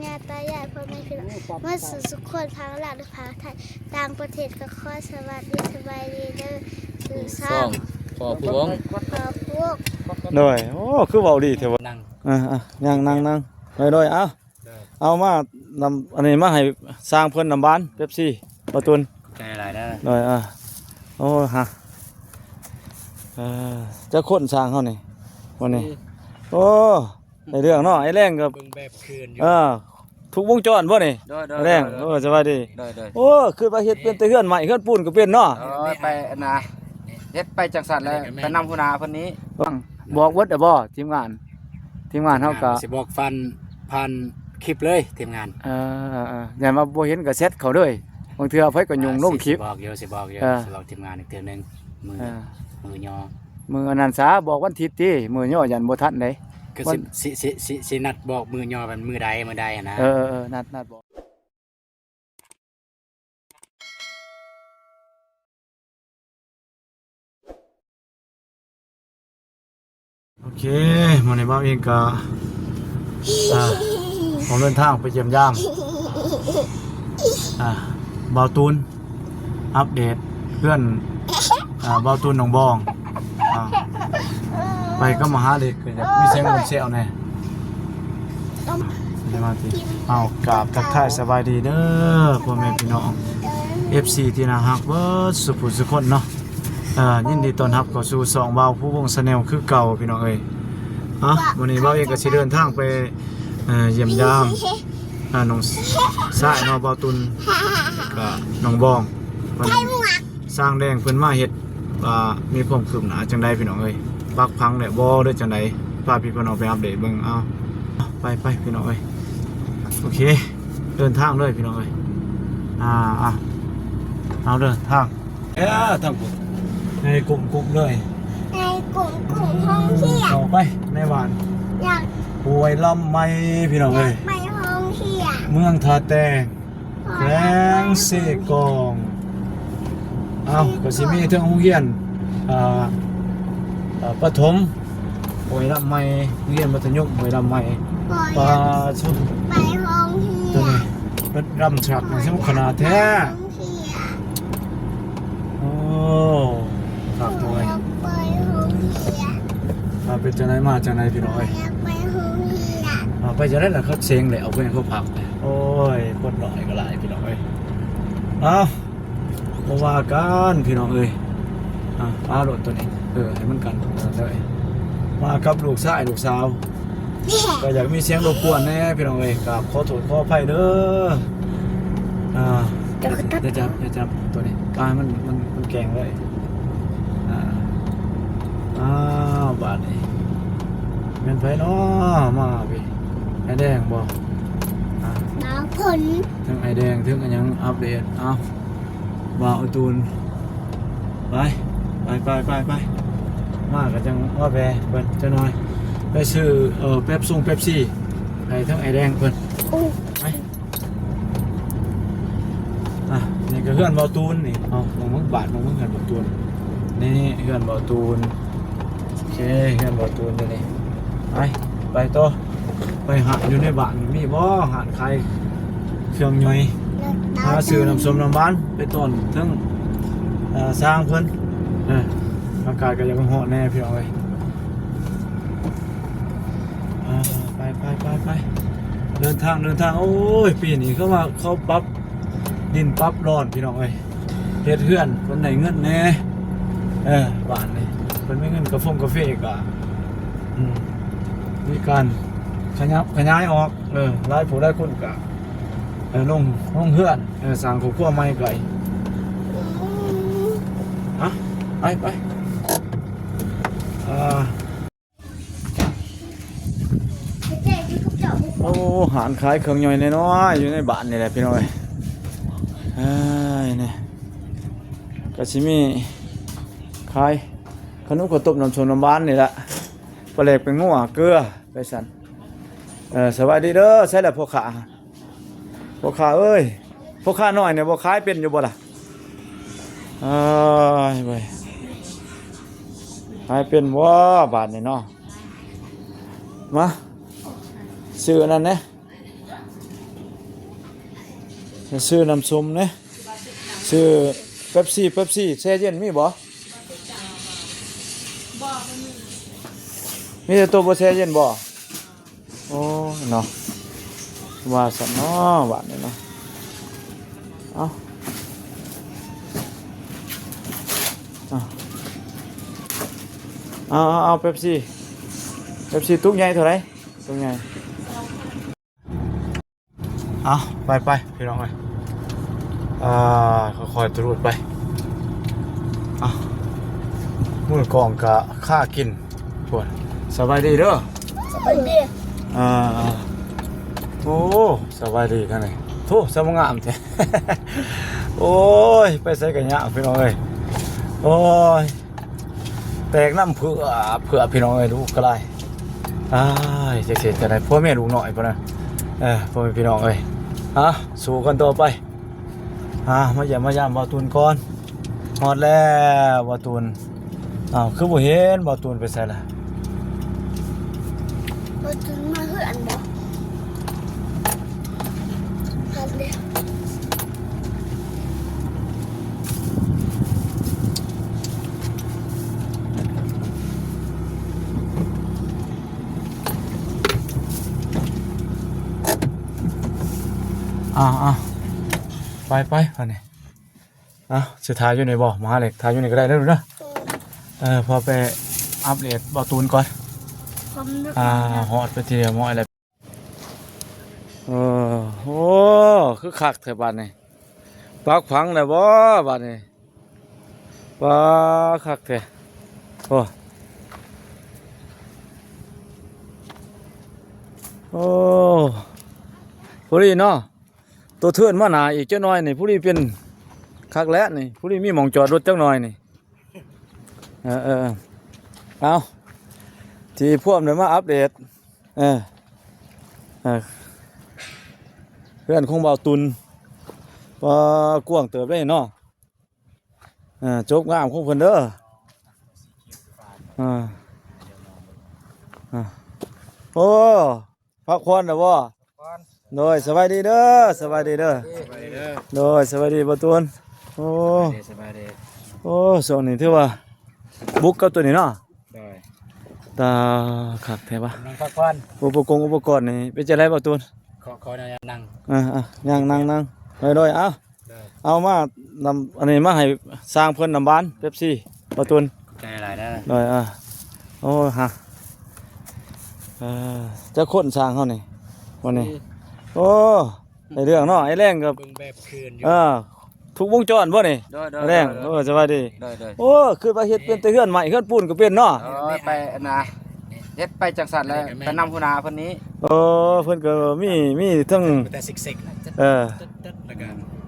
ຍາຕາຍາຍ ພໍ່ແມ່ພີ່ນ້ອງ ເໝິດສູ່ທຸກຄົນ ທັງລາວ ແລະ ພາກໄທ ຕ່າງປະເທດ ກໍຂໍສະຫວັດດີ ສະບາຍດີເດີ ຊື່ຊ່ອງ ພໍ່ຜູ້ວົງ ພໍ່ຜູ້ວົງ. ໂດຍ ໂອ້ ຄືເວົ້າດີແທ້ວະ. ນັ່ງ ເອີໆ ນັ່ງໆໆ ໂດຍໆ ເອົາ ເອົາມານຳ ອັນນີ້ມາໃຫ້ຊ່າງເພິ່ນນ້ຳຫວານເປັບຊີ ບ່າວຕູນ. ຂອບໃຈຫຼາຍໆເດີ. ໂດຍ ເອີ ໂອ້ ຮະ ເອີ ຈັກຄົນຊ່າງເຮົານີ້ ມື້ນີ້? ໂອ້ ໄດ້ເລື່ອງເນາະ ອ້າຍແລງກໍເບິ່ງແບບຄືນຢູ່ ເອີ ທຸກວົງຈອນບໍ່ນີ້? ໂດຍໆ ອ້າຍແລງ ໂດຍໆ ໂອ້ ສະບາຍດີ ໂດຍໆ. ໂອ້ ຄືວ່າເຮັດເປັນແຕ່ເຮືອນໄມ້ ເຮືອນປູນກໍເປັນເນາະ. ໂອ້ຍ ໄປອັນນ່າ ເຮັດໄປຈັ່ງຊັ້ນແຫຼະ ໄປນຳຫົວໜ້າເພິ່ນນີ້. ບອກເບິດແລ້ວບໍ່ ທີມງານ? ທີມງານເຮົາກໍ ທີມງານຊິບອກຜ່ານ ຜ່ານຄລິບເລີຍ ທີມງານ. ເອີໆໆ ຢ້ານວ່າບໍ່ເຫັນກໍແຊັດເຂົ້າເລີຍ ບາງເທື່ອໃຜກໍຫຍຸ້ງລົງຄລິບ. ຊິບອກຢູ່ ຊິບອກຢູ່ ເອີ ຊິບອກທີມງານອີກເທື່ອໜຶ່ງ ມື້ ເອີ ມື້ຍໍ ມື້ອັນນັ້ນສາ ບອກວັນທິດຕິ ມື້ຍໍຢ້ານບໍ່ທັນເດ້. ກໍຊິ ຊິ ຊິ ຊິ ຊິນັດບອກມື້ຍໍ ວັນມື້ໃດ ມື້ໃດຫັ້ນນະ. ເອີໆໆ ນັດ ນັດບອກ. ໂອເຄ ມື້ນີ້ບ່າວເອງກໍ ອ່າ ອອກເດີນທາງໄປຢ້ຽມຢາມ ອ່າ ບ່າວຕູນ ອັບເດດເຮືອນ ອ່າ ບ່າວຕູນໜອງບອງ ອ່າ ໄປກັບມະຫາເລັກ ກໍຢາກມີສຽງຄົນແຊວແດ່. ເອົາ ກາບທັກທາຍສະບາຍດີເດີ ພໍ່ແມ່ພີ່ນ້ອງ ເອັຟຊີ ທີ່ໜ້າຮັກເບິດສູ່ຜູ້ສູ່ຄົນເນາະ. ເອີ ຍິນດີຕ້ອນຮັບເຂົ້າສູ່ຊ່ອງບ່າວພູວົງ Channel ຄືເກົ່າ ພີ່ນ້ອງເອີຍ. ເອົາ ມື້ນີ້ບ່າວເອງກໍຊິເດີນທາງໄປ ເອີ ຢ້ຽມຢາມ ອ່າ ນ້ອງຊາຍເນາະ ບ່າວຕຸນ ກະນ້ອງບອງ ເພິ່ນ ຊ່າງແດງເພິ່ນມາເຮັດ ວ່າມີຄວາມຄືບໜ້າຈັ່ງໃດ ພີ່ນ້ອງເອີຍ ປັກພັງແລ້ວບໍ່ ຫຼືຈັ່ງໃດ ພາພີ່ພານ້ອງໄປອັບເດດເບິ່ງ. ເອົາ ໄປໆ ພີ່ນ້ອງເອີຍ ໂອເຄ ເດີນທາງເລີຍ ພີ່ນ້ອງເອີຍ. ອ່າ ເອົາເດີນທາງ ເອີ ທາງພຸ້ນ ໃນກຸ່ມໆເລີຍ ໃນກຸ່ມໆ ຫ້ອງຮຽນ ເຂົ້າໄປໃນບ້ານ ຢາກ ຫ້ວຍລຳໄມ ພີ່ນ້ອງເອີຍ ຢາກໄປຫ້ອງຮຽນ ເມືອງທ່າແຕງ ແຂວງເຊກອງ. ເອົ້າ ກໍຊິມີເທິງໂຮງຮຽນ ອ່າ ປະຖົມຫ້ວຍລຳໄມ ໂຮງຮຽນມັດທະຍົມຫ້ວຍລຳໄມ ປະຊຸມ ໄປໂຮງຮຽນ ໂຕນີ້ເພິ່ນລຳທຣັກນີ້ ສະໜຸກຂະໜາດແທ້. ໂອ້ ຄັກເວີຍ ຢາກໄປໂຮງຮຽນ ວ່າເປັນຈັ່ງໃດມາຈັ່ງໃດ ພີ່ນ້ອງເອີຍ ຢາກໄປໂຮງຮຽນ. ອ່າ ໄປຈັ່ງໃດລະ ເຂົາເສັງແລ້ວ ເພິ່ນເຂົາພັກແລ້ວ. ໂອ້ຍ ຄົນນ້ອຍກໍຫຼາຍ ພີ່ນ້ອງເອີຍ. ເອົ້າ ບໍ່ວ່າກັນ ພີ່ນ້ອງເອີຍ. ອ່າ ປາໂລດໂຕນີ້ ເອີ ໃຫ້ມັນກັນເລີຍ ມາກັບລູກຊາຍລູກສາວ ກໍຢາກມີສຽງລົບກວນແດ່ ພີ່ນ້ອງເອີຍ ກໍຂໍໂທດຂໍອະໄພເດີ. ອ່າ ຢ່າຈັບ ຢ່າຈັບໂຕນີ້ ປາມັນ ມັນ ມັນແກ່ງເລີຍ. ອ່າ ອ້າວ ບາດນີ້ແມ່ນໃຜເນາະ ມາພີ່ ອ້າຍແດງບໍ່? ອ່າ ໜາວຝົນ ເທິງອ້າຍແດງ ເທິງອັນຫຍັງ ອັບເດດ. ເອົ້າ ບ່າວຕູນ ໄປ ໄປ ໄປ ໄປ ໄປ ມາກໍຈັ່ງວ່າແວ່ເພິ່ນຈັກໜ່ອຍ ໄປຊື້ ເອີ ເປັບຊົງເປັບຊີ ໃຫ້ທັງອ້າຍແດງເພິ່ນ. ໂອ້ ໄປ ອ່ະ ນີ້ກໍເຮືອນບ່າວຕູນນີ້. ເອົາ ມອງເບິ່ງບາດ ມອງເບິ່ງເຮືອນບ່າວຕູນ ນີ້ເຮືອນບ່າວຕູນ. ໂອເຄ ເຮືອນບ່າວຕູນຢູ່ນີ້ ໄປ ໄປຕໍ່. ໄປຫາຢູ່ໃນບ້ານມີບໍ່ຮ້ານຂາຍເຄື່ອງຍ່ອຍ ຫາຊື້ນ້ຳສົ້ມນ້ຳຫວານໄປຕ້ອນເຖິງ ເອີ ຊ່າງເພິ່ນ. ເອີ ອາກາດກໍຢາກຮ້ອນແດ່ ພີ່ນ້ອງເອີຍ. ອ່າ ໄປໆໆໆ ເດີນທາງ ເດີນທາງ. ໂອ້ຍ ປີນີ້ເຂົາວ່າເຂົາປັບດິນປັບດອນ ພີ່ນ້ອງເອີຍ ເຮັດເຮືອນເພິ່ນໄດ້ເງິນແດ່. ເອີ ບ້ານນີ້ເພິ່ນມີເງິນກາຟົງກາເຟກະ ອືມ ມີການຂະຫຍັບຂະຫຍາຍອອກ. ເອີ ຫຼາຍຜູ້ຫຼາຍຄົນກະ ເອີ ລົງ ລົງເຮືອນ ເອີ ສ້າງຄອບຄົວໃໝ່ໄກ. ອະ ໄປ ໄປ ອ່າ ໂອ້ ຮ້ານຂາຍເຄື່ອງຍ່ອຍນ້ອຍໆ ຢູ່ໃນບ້ານນີ້ແຫຼະ ພີ່ນ້ອງເອີຍ. ເອີຍ ນີ້ກໍຊິມີຂາຍຂະໜົມ ເຂົ້າຕົ້ມ ນ້ຳສົ້ມ ນ້ຳຫວານນີ້ລະ ປາແຫຼກ ແປ້ງນົວ ເກືອ ໄປຊັ້ນ. ເອີ ສະບາຍດີເດີ. ໃສລະພໍ່ຄ້າ? ພໍ່ຄ້າເອີຍ ພໍ່ຄ້ານ້ອຍນີ້ບໍ່ຂາຍເປັນຢູ່ບໍ່ລະ? ເອີຍເວີຍ ຂາຍເປັນບໍ່ບາດນີ້ເນາະ? ມາ ຊື້ອັນນັ້ນແດ່. ຊື້ນ້ຳສົ້ມແດ່ ຊື້ເປັບຊີ ເປັບຊີແຊ່ເຢັນມີບໍ່? ມີແຕ່ໂຕບໍ່ແຊ່ເຢັນບໍ່? ໂອ້ຍເນາະ ວ່າຊັ້ນເນາະ ບາດນີ້ເນາະ ເອົາ ເອົາ ເອົາ ເອົາ ເປັບຊີ ເປັບຊີຕຸກໃຫຍ່ເທົ່າໃດ? ຕຸກໃຫຍ່ ເອົາ ໄປໆ ພີ່ນ້ອງເອີຍ ອ່າ ຄ່ອຍໆ ຕະລຸດໄປ ເອົາ ມືກອງກະຄາກິນ ໂອ້ຍ ສະບາຍດີເດີ ສະບາຍດີ ອ່າ ໂອ້ ສະບາຍດີທາງນີ້ ໂທ້ ສະມາງາມແທ້ ໂອ້ຍ ໄປໃສກະຍາກ ພີ່ນ້ອງເອີຍ ໂອ້ຍ ແຕກນ້ຳເຜືອ ເຜືອ ພີ່ນ້ອງເອີຍ ລູກກະຫຼາຍ ອ້າຍ ຈັກຊິເຮັດຈັ່ງໃດ ຜົວເມຍລູກນ້ອຍພຸ້ນນະ ເອີ ພໍ່ແມ່ພີ່ນ້ອງເອີຍ ອ່ະ ສູ້ກັນຕໍ່ໄປ ອ່າ ມາຢ້ຽມມາຢາມບ່າວຕູນກ່ອນ ຮອດແລ້ວບ່າວຕູນ ອ້າວ ຄືບໍ່ເຫັນບ່າວຕູນໄປໃສລະ? ບໍ່ຕື່ນມາເຮືອນບໍ່? ພັດເດ້ ອ້າວໆ ໄປໆ ບາດນີ້ ອ້າວ ຊິຖ່າຍຢູ່ນີ້ບໍ່? ມາເລັກ ຖ່າຍຢູ່ນີ້ກໍໄດ້ເດີລູກເດີ ເອີ ພໍ່ໄປອັບເດດບ່າວຕູນກ່ອນ ອ່າ ຮອດເປັນທີ່ຮຽບຮ້ອຍແລ້ວ ເອີ ໂອ້ ຄືຄັກແທ້ບາດນີ້ ປັກຝັງແລ້ວບໍ່ບາດນີ້? ປາ ຄັກແທ້ ໂອ້ ໂອ້ ພໍດີເນາະ ໂຕເທີນມາໜ້າອີກຈັກໜ່ອຍນີ້ ພໍດີເປັນ ຄັກແລ້ວນີ້ ພໍດີມີໝ່ອງຈອດລົດຈັກໜ່ອຍນີ້ ເອີໆ ເອົາ ທີ່ພວມໄດ້ມາອັບເດດ ເອີ ເອີ ເຮືອນຂອງບ່າວຕຸນ ປາ ກວ້າງເຕີບເດ້ເນາະ ເອີ ຈົບງາມຂອງເພິ່ນເດີ ເອີ ເອີ ໂອ້ ພັກຜ່ອນແລ້ວບໍ່? ໂດຍ ສະບາຍດີເດີ ສະບາຍດີເດີ ສະບາຍດີເດີ ໂດຍ ສະບາຍດີບ່າວຕຸນ ໂອ້ ສະບາຍດີ ໂອ້ ຊ່ວງນີ້ຖືວ່າບຸກກັບໂຕນີ້ເນາະ ໂດຍ ຕາ ຄັກແທ້ວະ ກຳລັງພັກຜ່ອນ ອຸປະກອງອຸປະກອນນີ້ເປັນຈັ່ງໃດບ່າວຕຸນ? ຂໍ ຂໍອະນຸຍາດນັ່ງ ອ່າໆ ຍ່າງນັ່ງໆ ໂດຍໆ ເອົາ ໂດຍ ເອົາມານຳ ອັນນີ້ມາໃຫ້ຊ່າງເພິ່ນນຳບານເປັບຊີ ບ່າວຕຸນ ຂອບໃຈຫຼາຍເດີ ໂດຍ ເອີ ໂອ້ ຮະ ເອີ ຈັກຄົນຊ່າງເຮົານີ້ ວັນນີ້ ໂອ້ ໄດ້ເລື່ອງເນາະ ໄອ້ແລງກໍເບິ່ງແບບຄືນຢູ່ ເອີ ທຸກວົງຈອນບໍ່ນີ້? ໂດຍໆ ແລງ ໂດຍໆ ໂອ້ ສະບາຍດີ ໂດຍໆ ໂອ້ ຄືວ່າເຮັດເປັນແຕ່ເຮືອນໄມ້ເຮືອນປູນກໍເປັນເນາະ ໂອ້ຍ ໄປອັນນ່າ ເຮັດໄປຈັ່ງຊັ້ນແຫຼະ ໄປນຳຫົວໜ້າເພິ່ນນີ້ ໂອ້ ເພິ່ນກໍມີ ມີທັງ ແຕ່ຊິກໆ ເອີ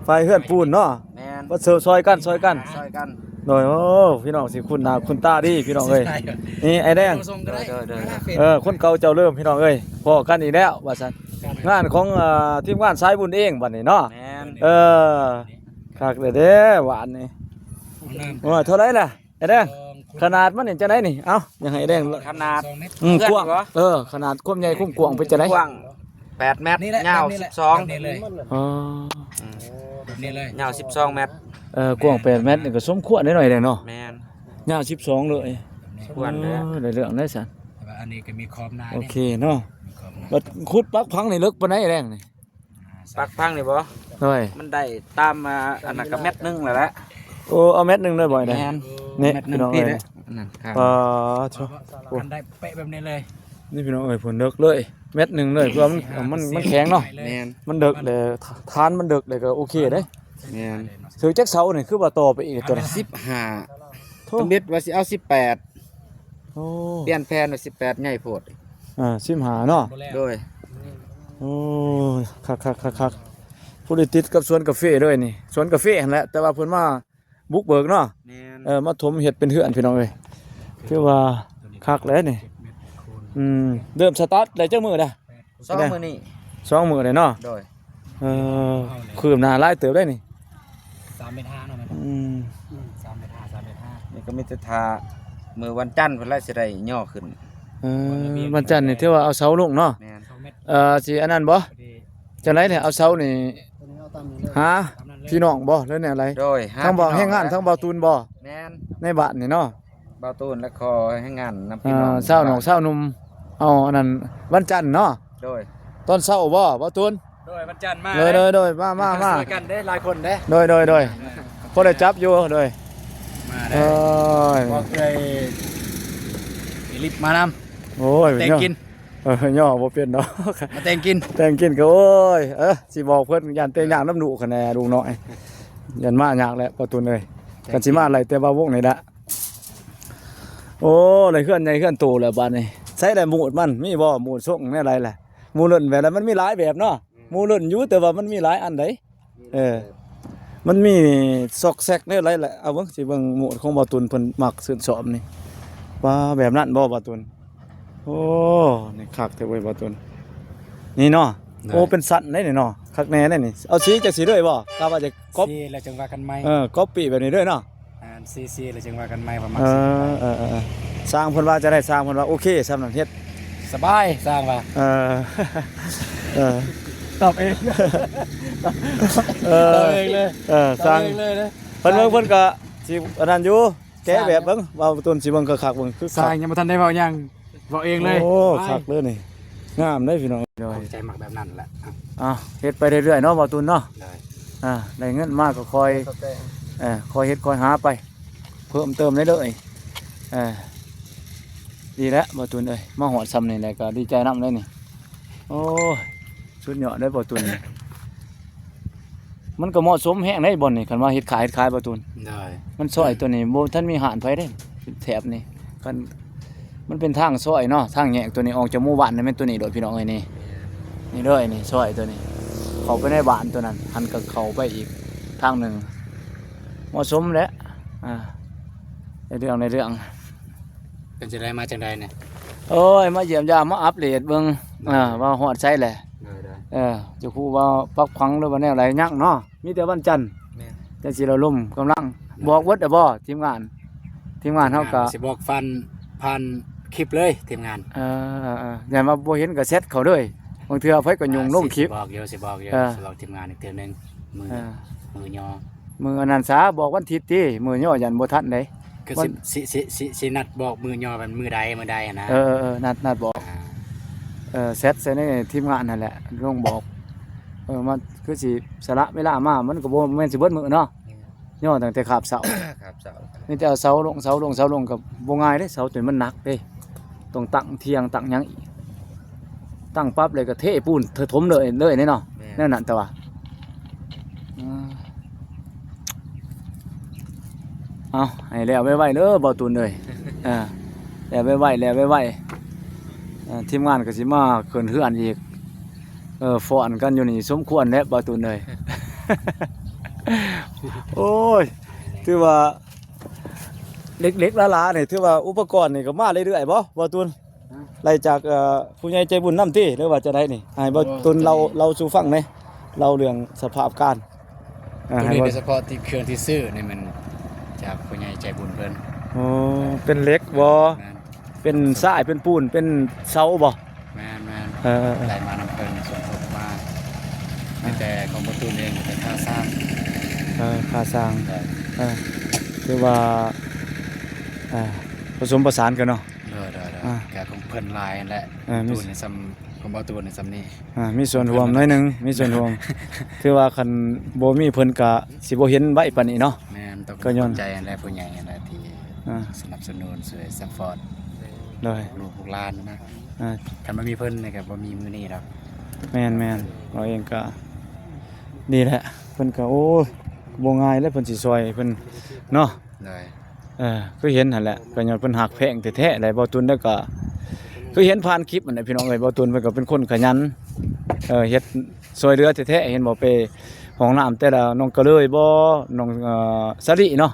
ຝ່າຍເຮືອນປູນເນາະ ແມ່ນ ເພິ່ນຊ່ອຍກັນ ຊ່ອຍກັນ ຊ່ອຍກັນ ໂດຍ ໂອ້ ພີ່ນ້ອງຊິຄຸ້ນໜ້າຄຸ້ນຕາດີ ພີ່ນ້ອງເອີຍ ນີ້ໄອ້ແດງ ໂດຍໆ ເອີ ຄົນເກົ່າເຈົ້າເດີມ ພີ່ນ້ອງເອີຍ ພໍ້ກັນອີກແລ້ວວ່າຊັ້ນ ງານຂອງ ເອີ ທີມງານສາຍບຸນເອງບັດນີ້ເນາະ ແມ່ນ ເອີ ຄັກເດ້ ເດ້ ຫວານນີ້ ໂອ້ຍ ເທົ່າໃດລະ ໄອ້ແດງ ຂະໜາດມັນນີ້ຈັ່ງໃດນີ້? ເອົ້າ ຢາກໃຫ້ໄອ້ແດງ ຂະໜາດ ອືມ ກວ້າງ ເອີ ຂະໜາດຄວາມໃຫຍ່ຄວາມກວ້າງເປັນຈັ່ງໃດ? ກວ້າງແປດແມັດ ຍາວສິບສອງ ອໍ ແບບນີ້ເລີຍ ຍາວສິບສອງແມັດ ເອີ ກວ້າງແປດແມັດນີ້ກໍສົມຄວນໄດ້ໜ້ອຍແດງເນາະ ແມ່ນ ຍາວສິບສອງເລີຍ ຄວນເລີຍ ເອີ ໄດ້ເລື່ອງໄດ້ຊັ້ນ ແຕ່ວ່າອັນນີ້ກໍມີຂອບໜ້າ ໂອເຄເນາະ ມີຂອບໜ້າ ບັດຂຸດປັກຝັງນີ້ເລິກປານໃດແດງນີ້? ປັກຝັງນີ້ບໍ່? ໂດຍ ມັນໄດ້ຕາມ ອ່າ ອັນນັ້ນກໍແມັດໜຶ່ງແລ້ວແຫຼະ ໂອ້ ເອົາແມັດໜຶ່ງໄດ້ບໍ່ໄອ້ແດງ? ແມ່ນ ນີ້ ແມັດໜຶ່ງ ພີ່ນ້ອງເອີຍ ນີ້ແຫຼະ ອັນນັ້ນ ປາ ໂທ້ ຄັນໄດ້ເປະແບບນີ້ເລີຍ ນີ້ພີ່ນ້ອງເອີຍ ເພິ່ນເລິກເລີຍ ແມັດໜຶ່ງເລີຍ ເພາະວ່າມັນ ມັນ ມັນແຂງເນາະ ແມ່ນ ມັນເລິກແລ້ວ ຖານມັນເລິກແລ້ວກໍໂອເຄເດ້ ແມ່ນ ຖືກຈັກເສົານີ້ ຄືວ່າຕໍ່ໄປອີກຕົວນີ້ ສິບຫ້າ ໂທ້ ສຳເລັດວ່າຊິເອົາສິບແປດ ໂອ້ ປ່ຽນແຜນວ່າສິບແປດໃຫຍ່ໂພດ ອ່າ ສິບຫ້າເນາະ ໂດຍ ໂອ້ ຄັກໆໆໆ ຜູ້ທີ່ຕິດກັບສວນກາເຟເລີຍນີ້ ສວນກາເຟຫັ້ນແຫຼະ ແຕ່ວ່າເພິ່ນມາບຸກເບີກເນາະ ແມ່ນ ເອີ ມາຖົມເຮັດເປັນເຮືອນ ພີ່ນ້ອງເອີຍ ຖືວ່າຄັກແລ້ວນີ້ ອືມ ເລີ່ມສະຕາດໄດ້ຈັກມື້ລະ? ສອງມື້ນີ້ ສອງມື້ເດ້ເນາະ ໂດຍ ເອີ ຄືບໜ້າຫຼາຍເຕີບໄດ໋ນີ້ ສາມແມັດຫ້າເນາະ ອືມ ສາມແມັດຫ້າ ສາມແມັດຫ້າ ນີ້ກໍມີແຕ່ຖ້າມື້ວັນຈັນພຸ້ນລະຊິໄດ້ຍໍຂຶ້ນ ເອີ ວັນຈັນນີ້ຖືວ່າເອົາເສົາລົງເນາະ ແມ່ນ ເອີ ຊິອັນນັ້ນບໍ່ ຈັ່ງໃດແຫຼະ ເອົາເສົານີ້ ຫາພີ່ນ້ອງບໍ່ ຫຼືແນວໃດ? ໂດຍ ຫາ ທາງບ່າວ ພີ່ນ້ອງ ແຮງງານ ແຫຼະ ທາງບ່າວຕູນບໍ່? ແມ່ນ ໃນບ້ານນີ້ເນາະ ບ່າວຕູນ ແລະ ຂໍແຮງງານນຳ ອ່າ ພີ່ນ້ອງ ຊາວໜອງຊາວໜຸ່ມ ເອົາອັນນັ້ນ ວັນຈັນເນາະ. ໂດຍ ຕອນເຊົ້າບໍ່ ບ່າວຕູນ? ໂດຍ ວັນຈັນມາ ໂດຍ ເດ້ ໂດຍ ໂດຍ ມາ ມາ ມາ ຊ່ວຍກັນເດ້ ຫຼາຍຄົນເດ້ ໂດຍ ໂດຍ ໂດຍ ພໍໄດ້ຈັບຢູ່ ໂດຍ ມາເດ້ ເອີຍ ບອກເອື້ອຍອີລິບມານຳ ໂອ້ຍ ແຕ່ງກິນ ເອີ ຍໍບໍ່ເປັນດອກ ມາແຕ່ງກິນ ແຕ່ງກິນກໍ ໂອ້ຍ ເອີ ຊິບອກເພິ່ນ ຢ້ານແຕ່ຍາກນຳລູກຫັ້ນແຫຼະ ລູກນ້ອຍ ຢ້ານມາຍາກແຫຼະ ປະຕູນເອີຍ ແຕ່ງກິນ ຄັນຊິມາໄລ່ແຕ່ວ່າວົງນີ້ລະ ໂອ້ ໄດ້ເຮືອນໃຫຍ່ເຮືອນໂຕແລ້ວບາດນີ້ ໃສລະໝູດມັນ ມີບໍ່ ໝູດຊົງແນວໃດລະ ໝູດເລີ້ນແບບໃດ ມັນມີຫຼາຍແບບເນາະ ໝູດເລີ້ນຢູ່ ແຕ່ວ່າມັນມີຫຼາຍອັນໃດ ເອີ ມັນມີຊອກແຊກແນວໃດລະ ເອົາເບິ່ງ ຊິເບິ່ງໝູດຂອງບ່າວຕຸນເພິ່ນມັກຊື່ນຊອບນີ້ ວ່າແບບນັ້ນບໍ່ບ່າວຕຸນ? ໂອ້ ນີ້ຄັກແທ້ເວີຍບ່າວຕຸນ ນີ້ເນາະ ໂດຍ ໂອ້ ເປັນຊັ້ນເດ້ນີ້ເນາະ ຄັກແນ່ເດ້ນີ້ ເອົາສີຈັກສີເລີຍບໍ່? ກະວ່າຈະກັອບ ສີແລ້ວຈຶ່ງວ່າກັນໃໝ່ ເອີ ກັອບປີ້ແບບນີ້ເດີເນາະ ອ່າ ຊີຊີແລ້ວຈຶ່ງວ່າກັນໃໝ່ວ່າມັກ ເອີ ສີແບບໃດ ເອີ ເອີ ເອີ ຊ່າງເພິ່ນວ່າຈະໄດ້ ຊ່າງເພິ່ນວ່າໂອເຄ ຊ່ຳນັ້ນເຮັດ ສະບາຍ ຊ່າງວ່າ ເອີ ເອີ ຕອບເອງ ເອີ ຕອບເອງເລີຍ ເອີ ຕອບເອງເລີຍເດ້ ຊ່າງ ເພິ່ນເບິ່ງເພິ່ນກະຊິອັນນັ້ນຢູ່ ແກະແບບເບິ່ງ ບ່າວຕຸນຊິເບິ່ງຄັກໆເບິ່ງ ຄື ຊ່າງຍັງບໍ່ທັນໄດ້ເວົ້າຫຍັງ ເວົ້າເອງເລີຍ ໂອ້ ໄປ ຄັກເລີຍນີ້ ງາມເດ້ພີ່ນ້ອງ ຂອບໃຈ ມັກແບບນັ້ນແຫຼະ ເອົາ ເຮັດໄປເລື້ອຍໆເນາະ ບ່າວຕຸນເນາະ ໂດຍ ອ່າ ໄດ້ເງິນມາກໍຄ່ອຍ ເອີ ຄ່ອຍເຮັດຄ່ອຍຫາໄປ ເພີ່ມເຕີມໄດ້ເລີຍ ເອີ ດີແລ້ວບ່າວຕຸນເອີຍ ມາຮອດຊ່ຳນີ້ແລ້ວກໍດີໃຈນຳເດ້ນີ້ ໂອ້ຍ ສຸດຍອດເດ້ບ່າວຕຸນ ມັນກໍເໝາະສົມແຮງເດ້ບ່ອນນີ້ ຄັນວ່າເຮັດຂາຍ ເຮັດຂາຍບ່າວຕຸນ ໂດຍ ມັນຊອຍຕົວນີ້ ບໍ່ທັນມີຮ້ານໃຜເດ້ ແຖບນີ້ ຄັນ ມັນເປັນທາງຊອຍເນາະ ທາງແຍກຕົວນີ້ອອກຈາກໝູ່ບ້ານນີ້ແມ່ນຕົວນີ້ໂດດພີ່ນ້ອງເອີຍ ນີ້ ນີ້ເດີ ນີ້ຊອຍຕົວນີ້ ເຂົ້າໄປໃນບ້ານຕົວນັ້ນ ຫັນກໍເຂົ້າໄປອີກທາງໜຶ່ງ ເໝາະສົມແຫຼະ ອ່າ ໃນເລື່ອງ ໃນເລື່ອງ ເປັນຈັ່ງໃດ ມາຈັ່ງໃດນີ້? ໂອ້ຍ ມາຢ້ຽມຢາມ ມາອັບເດດເບິ່ງ ອ່າ ວ່າຮອດໃສແຫຼະ ໂດຍໆ ເອີ ຈະຮູ້ວ່າປັກຝັງ ຫຼືວ່າແນວໃດ ຍັງເນາະ ມີແຕ່ວັນຈັນ ແມ່ນ ຈັ່ງຊິລະລົມກຳລັງ ໂດຍ ບອກເບິດແລ້ວບໍ່ ທີມງານ? ທີມງານເຮົາກໍ ທີມງານຊິບອກຜ່ານ ຜ່ານຄລິບເລີຍ ທີມງານ ເອີ ເອີ ເອີ ຢ້ານວ່າບໍ່ເຫັນກໍແຊັດເຂົ້າເລີຍ ບາງເທື່ອໃຜກໍຫຍຸ້ງລົງຄລິບ ອ່າ ຊິບອກຢູ່ ຊິບອກຢູ່ ເອີ ຊິບອກທີມງານອີກເທື່ອໜຶ່ງ ມື້ ເອີ ມື້ຍໍ ມື້ອັນນັ້ນສາ ບອກວັນທິດຕິ ມື້ຍໍຢ້ານບໍ່ທັນເດ້ ຄື ວັນ ຊິ ຊິ ຊິ ຊິ ຊິນັດບອກມື້ຍໍ ວັນມື້ໃດ ມື້ໃດຫັ້ນນະ ເອີ ເອີ ເອີ ນັດ ນັດບອກ ອ່າ ເອີ ແຊັດໃສ່ໃນທີມງານຫັ້ນແຫຼະ ລົງບອກ ເອີ ມັນຄືຊິສະຫຼະເວລາມາ ມັນກໍບໍ່ແມ່ນຊິເບິດມື້ເນາະ ຍໍຕັ້ງແຕ່ຄາບເຊົ້າ ຄາບເຊົ້າ ມີແຕ່ເອົາເສົາລົງ ເສົາລົງ ເສົາລົງກໍບໍ່ງ່າຍເດ້ ເສົາຕົວນີ້ມັນໜັກເດ້ ຕ້ອງຕັ້ງຖຽງຕັ້ງຫຍັງອີກ ຕັ້ງປັບແລ້ວກໍເທປູນຖະຖົມເລີຍ ເລີຍເນາະ ແມ່ນ ແນວນັ້ນແຕ່ວ່າ ອ່າ ເອົາ ໃຫ້ແລ້ວໄວໆເດີບ່າວຕຸນເອີຍ ອ່າ ແລ້ວໄວໆ ແລ້ວໄວໆ ທີມງານກໍຊິມາຂຶ້ນເຮືອນອີກ ເອີ ຟ້ອນກັນຢູ່ນີ້ສົມຄວນແຫຼະບ່າວຕຸນເອີຍ ໂອ້ຍ ຖືວ່າເຫຼັກໆຫຼາໆນີ້ ຖືວ່າອຸປະກອນນີ້ກໍມາເລື້ອຍໆບໍ່ບ່າວຕຸນ? ຮະ? ໄລ່ຈາກ ເອີ ຜູ້ໃຫຍ່ໃຈບຸນນຳຕິ ຫຼືວ່າຈັ່ງໃດນີ້? ໃຫ້ບ່າວຕຸນເລົ່າ ໂອ້ ໂຕນີ້ ເລົ່າສູ່ຟັງແດ່ ເລົ່າເລື່ອງສະພາບການ ອ່າ ໂຕນີ້ ໃຫ້ ໂດຍສະເພາະທີ່ເຄື່ອງທີ່ຊື້ນີ້ແມ່ນຈາກຜູ້ໃຫຍ່ໃຈບຸນເພິ່ນ ໂອ້ ເປັນເຫຼັກບໍ່? ແມ່ນ ເປັນຊາຍ ເປັນປູນ ເປັນເສົາບໍ່? ແມ່ນໆ ເອີ ເອີ ເອີ ໄດ້ມານຳເພິ່ນ ສົມທົບມາ ອ່າ ມີແຕ່ຂອງບ່າວຕຸນເອງ ມີແຕ່ຄ່າສ້າງ ເອີ ຄ່າສ້າງ ໂດຍ ເອີ ຖືວ່າ ອ່າ ປະສົມປະສານກັນເນາະ ໂດຍໆ ອ່າ ກະຂອງເພິ່ນຫຼາຍຫັ້ນແຫຼະ ເອີ ມີ ຕູນນີ້ຊ່ຳ ຂອງບ່າວຕູນນີ້ຊ່ຳນີ້ ອ່າ ມີສ່ວນຮ່ວມໜ້ອຍໜຶ່ງ ມີສ່ວນຮ່ວມ ຖືວ່າຄັນບໍ່ມີເພິ່ນກະຊິບໍ່ເຫັນໄວປານນີ້ເນາະ ແມ່ນ ຕ້ອງຂອບໃຈຫັ້ນແຫຼະ ຜູ້ໃຫຍ່ຫັ້ນແຫຼະທີ່ ອ່າ ສະໜັບສະໜູນ ຊ່ວຍຊັບພອດ ໂດຍ ລູກຫຼານນະ ອ່າ ຄັນບໍ່ມີເພິ່ນນີ້ກະບໍ່ມີມື້ນີ້ດອກ ແມ່ນໆ ເຮົາເອງກະ ນີ້ແຫຼະ ເພິ່ນກະ ໂອ້ຍ ບໍ່ງ່າຍເລີຍ ເພິ່ນຊິຊ່ອຍເພິ່ນເນາະ ໂດຍ ເອີ ຄືເຫັນຫັ້ນແຫຼະ ກໍຍ້ອນເພິ່ນຮັກແພງແທ້ໆແຫຼະ ບ່າວຕຸນ ແລ້ວກໍຄືເຫັນຜ່ານຄລິບຫັ້ນແຫຼະ ພີ່ນ້ອງເອີຍ ບ່າວຕຸນເພິ່ນກໍເປັນຄົນຂະຫຍັນ ເອີ ເຮັດຊ່ວຍເຫຼືອແທ້ໆ ເຫັນບໍ່ ໄປຫ້ອງນ້ຳແຕ່ລະ ນ້ອງກະເລີຍບໍ່ ນ້ອງ ເອີ ສາລີເນາະ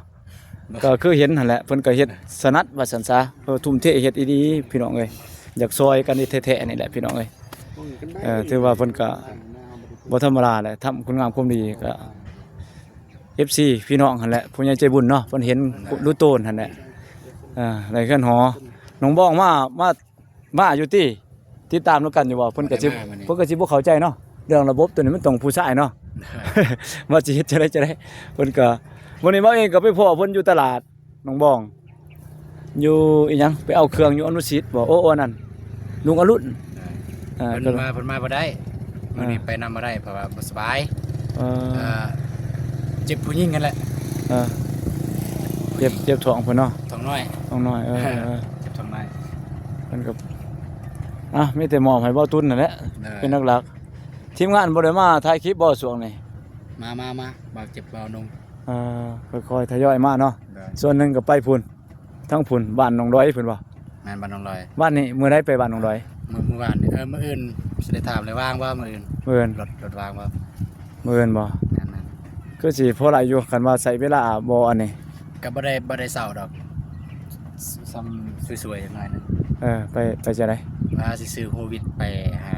ກໍຄືເຫັນຫັ້ນແຫຼະ ເພິ່ນກໍເຮັດຖະໜັດວ່າຊັ້ນຊະ ເອີ ທຸ່ມເທເຮັດອີ່ຫຼີ ພີ່ນ້ອງເອີຍ ຢາກຊ່ອຍກັນແທ້ໆນີ້ແຫຼະ ພີ່ນ້ອງເອີຍ ເອີ ຖືວ່າເພິ່ນກໍບໍ່ທຳມະດາແຫຼະ ທຳຄຸນງາມຄວາມດີກໍ ເອັຟຊີ ພີ່ນ້ອງຫັ້ນແຫຼະ ຜູ້ໃຫຍ່ໃຈບຸນເນາະ ເພິ່ນເຫັນ ແມ່ນ ຮູ້ໂຕນຫັ້ນແຫຼະ ອ່າ ໄດ້ເຮືອນຫໍ ນ້ອງບອງມາ ມາ ມາຢູ່ຕິ ຕິດຕາມນຳກັນຢູ່ບໍ່? ເພິ່ນກໍຊິ ບໍ່ໄດ້ມາມື້ນີ້ ເພິ່ນກໍຊິບໍ່ເຂົ້າໃຈເນາະ ເລື່ອງລະບົບໂຕນີ້ມັນຕ້ອງຜູ້ຊາຍເນາະ ວ່າຊິເຮັດຈັ່ງໃດຈັ່ງໃດ ເພິ່ນກໍ ມື້ນີ້ເຮົາເອງກໍໄປພໍ້ເພິ່ນຢູ່ຕະຫຼາດໜອງບອງ ຢູ່ອີ່ຫຍັງ ໄປເອົາເຄື່ອງຢູ່ອະນຸສິດບໍ ໂອ້ ອັນນັ້ນ ລຸງອະລຸນ ເອີ ເພິ່ນມາ ເພິ່ນມາບໍ່ໄດ້ ມື້ນີ້ ເອີ ໄປນຳບໍ່ໄດ້ ເພາະວ່າບໍ່ສະບາຍ ເອີ ເອີ ເຈັບຜູ້ຍິງຫັ້ນແຫຼະ ເອີ ເຈັບ ເຈັບທ້ອງເພິ່ນເນາະ ທ້ອງນ້ອຍ ທ້ອງນ້ອຍ ເອີ ເອີ ເອີ ເຈັບທ້ອງນ້ອຍ ເພິ່ນກໍ ອ່ະ ມີແຕ່ມອບໃຫ້ເບົາຕຸນນັ້ນແຫຼະ ເອີ ເປັນຫຼັກໆ ທີມງານບໍ່ໄດ້ມາຖ່າຍຄລິບບໍ່ຊ່ວງນີ້? ມາ ມາ ມາ ບ່າວເຈັບບ່າວນົງ ເອີ ຄ່ອຍໆທະຍອຍມາເນາະ ໂດຍ ສ່ວນໜຶ່ງກໍໄປພຸ້ນ ທາງພຸ້ນ ບ້ານໜອງດອຍເພິ່ນວ່າ ແມ່ນ ບ້ານໜອງດອຍ ບ້ານນີ້ ມື້ໃດໄປບ້ານໜອງດອຍ? ມື້ ມື້ວານນີ້ ເອີ ມື້ອື່ນ ຊິໄດ້ຖາມເລີຍ ວ່າງບໍ່ມື້ອື່ນ? ມື້ອື່ນ ລົດ ລົດວ່າງບໍ່? ມື້ອື່ນບໍ່? ແມ່ນໆ ຄືຊິພໍໄດ້ຢູ່ ຄັນວ່າໃຊ້ເວລາບໍ່ອັນນີ້ ກໍບໍ່ໄດ້ ບໍ່ໄດ້ເຊົາດອກ ສ່ຳສວຍໆ ໜ້ອຍໜຶ່ງ ເອີ ໄປ ໄປຈັ່ງໃດ? ວ່າຊິຊື້ໂຮວິດໄປໃຫ້